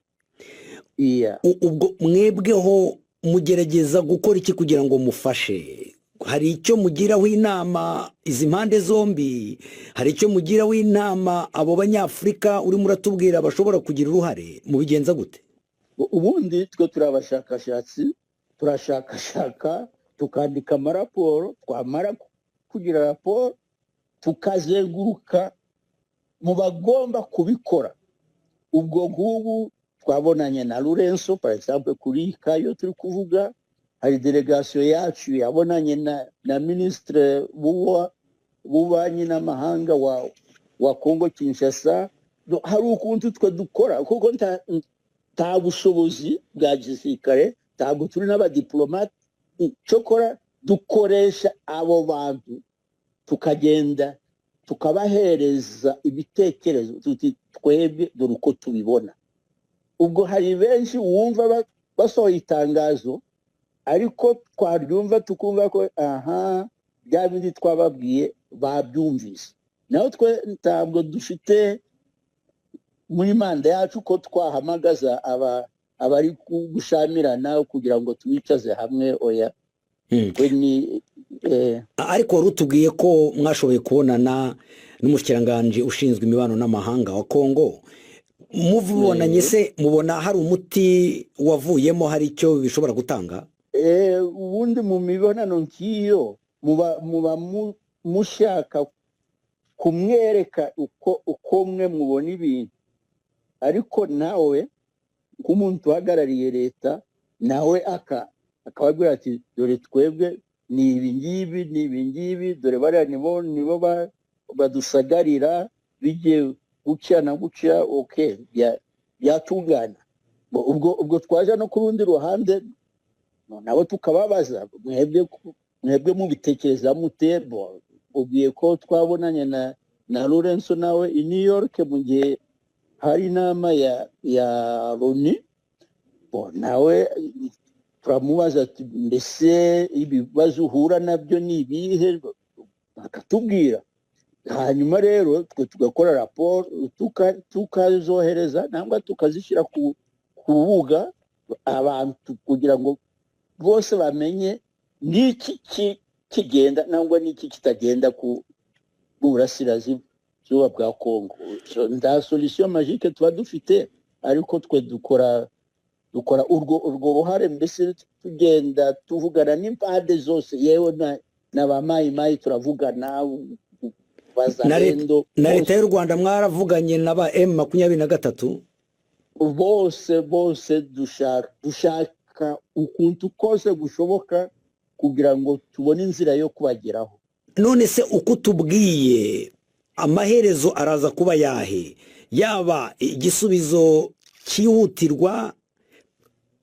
ubwo mwebweho mugerageza gukora iki kugira ngo mufashe? Hari icyo mugiraho inama izi mpande zombi? Hari icyo mugiraho inama abo Banyafurika urimo uratubwira bashobora kugira uruhare? Mubigenza gute? Ubundi twe turi abashakashatsi, turashakashaka, tukandika amaraporo, twamara kugira raporo tukazenguruka mu bagomba kubikora. Ubwo nk'ubu twabonanye na Lourenço, par exemple, kuri kayo turi kuvuga, hari délégation yacu yabonanye na ministre w'ububanyi n'amahanga wa Congo Kinshasa. Hari ukuntu twe dukora, kuko nta bushobozi bwa gisirikare, ntabwo turi n'abadiplomate. Cyokora dukoresha abo bantu tukagenda. Tukabahereza ibitekerezo tuti twebwe dore uko tubibona. Ubwo hari benshi wumva basohoye itangazo, ariko twaryumva tukumva ko aha bya bindi twababwiye babyumvise. Naho twe ntabwo dufite muri manda yacu ko twahamagaza abari gushamirana kugira ngo tubicaze hamwe, oya. Ariko wari utubwiye ko mwashoboye kubonana n'umushyikiranganje ushinzwe imibano n'amahanga wa Kongo. Mubonanye se mubona hari umuti wavuyemo, hari icyo bishobora gutanga? Ubundi mu mibonano nk'iyo muba mushaka kumwereka uko mwe mubona ibintu, ariko nawe nk'umuntu uhagarariye leta nawe akababwira ati dore twebwe ni ibi ngibi, ni ibi ngibi, dore bariya nibo badusagarira, bigiye gutya na gutya, okay, byatungana. Ubwo twaje no ku rundi ruhande nabo tukababaza, mwebwe mubitekereza mute? Ubwiye ko twabonanye na Lorenzo nawe i New York mu gihe hari inama ya Loni, nawe turamubaza ati mbese ibibazo uhura nabyo ni ibihe? Akatubwira. Hanyuma rero twe tugakora raporo tukazohereza nangwa tukazishyira ku rubuga abantu kugira ngo bose bamenye n'iki kigenda nangwa n'iki kitagenda ku burasirazuba bwa Kongo. Nta solution magique tuba dufite, ariko twe dukora urwo ruhare, mbese tugenda tuvugana n'impande zose, yewe na ba Mayi Mayi turavugana. Na leta y'u Rwanda mwaravuganye na ba M23? Bose dushaka ukuntu kose gushoboka kugira ngo tubone inzira yo kubageraho. None se uko tubwiye amaherezo araza kuba yahe? Yaba igisubizo cyihutirwa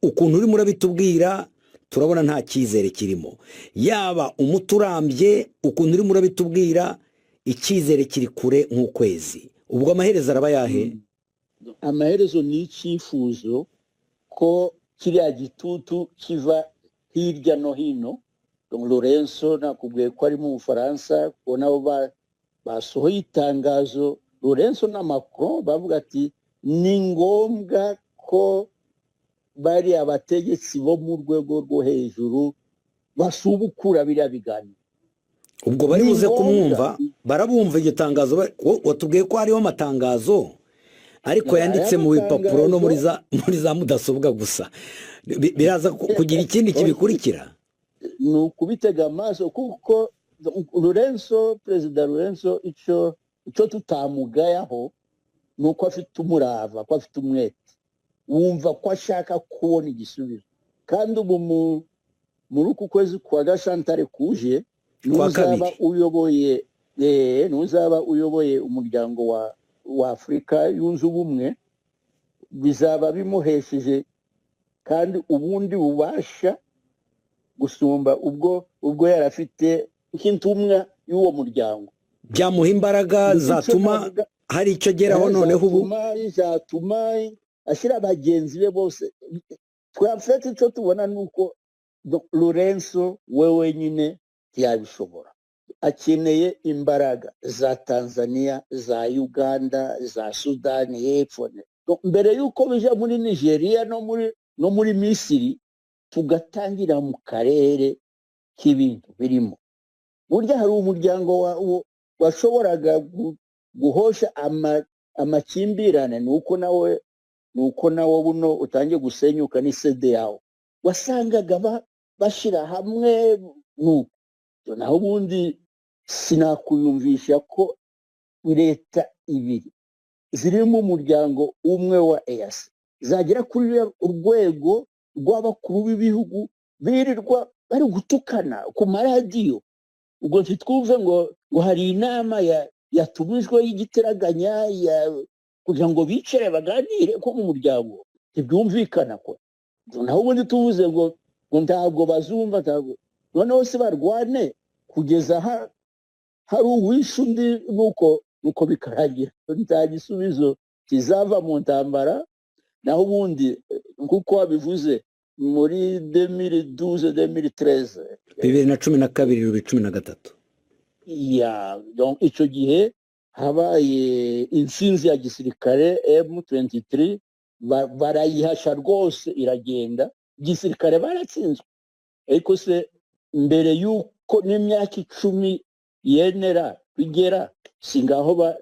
ukuntu urimo urabitubwira turabona nta cyizere kirimo, yaba umuti urambye ukuntu urimo urabitubwira icyizere kiri kure nk'ukwezi, ubwo amaherezo araba yahe? Amaherezo ni icyifuzo ko kiriya gitutu kiva hirya no hino. Lorenzo nakubwiye ko ari mu Bufaransa, ko nabo basohoye itangazo, Lorenzo na Macron bavuga ati ni ngombwa ko bari abategetsi bo mu rwego rwo hejuru basubukura biriya biganiro. Ubwo bari buze kumwumva, barabumva iryo tangazo. Watubwiye ko hariho amatangazo ariko yanditse mu bipapuro no muri za mudasobwa gusa, biraza kugira ikindi kibikurikira? Ni ukubitega amaso, kuko Lorenzo, Perezida Lorenzo, icyo tutamugayaho ni uko afite umurava, ko afite umwete, wumva ko ashaka kubona igisubizo. Kandi ubu muri uku kwezi kwa Gashantare kuje, n'uzaba uyoboye umuryango wa Afurika yunze ubumwe, bizaba bimuhesheje kandi ubundi bubasha gusumba ubwo yarafite nk'intumwa y'uwo muryango. Byamuha imbaraga zatuma hari icyo ageraho noneho ubu zatuma ashyira bagenzi be bose. Twafite icyo tubona ni uko Lorenzo we wenyine ntiyabishobora, akeneye imbaraga za Tanzania, za Uganda, za Sudani y'Epfo, mbere y'uko bija muri Nigeria no muri Misiri, tugatangira mu karere k'ibintu birimo. Burya hari umuryango washoboraga guhosha amakimbirane, nuko nawe buno utangiye gusenyuka ni CEDEAO, wasangaga bashira hamwe. Nuko naho ubundi sinakuyumvisha ko leta ibiri zirimo umuryango umwe wa EAC zagera kuri urwego rw'abakuru b'ibihugu birirwa bari gutukana ku maradiyo. Ubwo ntitwumve ngo hari inama yatumijwe y'igitaraganya kugira ngo bicare baganire ko mu muryango, ntibyumvikana ko. Naho ubundi tuvuze ngo ntabwo bazumva, ntabwo noneho se barwane kugeza Hari uwishe undi, nuko bikarangira. Nta gisubizo kizava mu ntambara. Naho ubundi, nk'uko wabivuze, muri 2012, 2013, 2012, 2013. Ya, donc icyo gihe habaye intsinzi ya gisirikare, M23 barayihasha rwose, iragenda. Gisirikare baratsinzwe, ariko se mbere y'uko n'imyaka 10 yenera bigera, si ngaho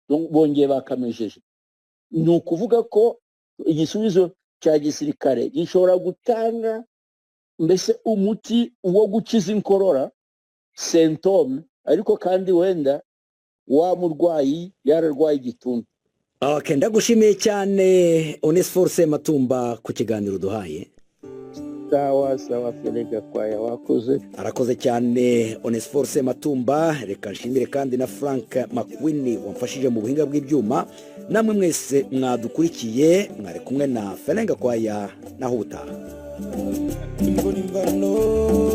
bongeye bakamejeje? Ni ukuvuga ko igisubizo cya gisirikare gishobora gutanga mbese umuti wo gukiza inkorora, symptôme, ariko kandi wenda wa murwayi yararwaye igituntu. Okay, ndagushimiye cyane, Onesphore Sematumba, ku kiganiro duhaye. Sawa sawa, Ferega Kwaya, wakoze. Arakoze cyane Onesphore Sematumba. Reka nshimire kandi na Frank Makwini wamfashije mu buhinga bw'ibyuma, namwe mwese mwadukurikiye. Mwari kumwe na Ferenga Kwaya, naho ubutaha. Imvano.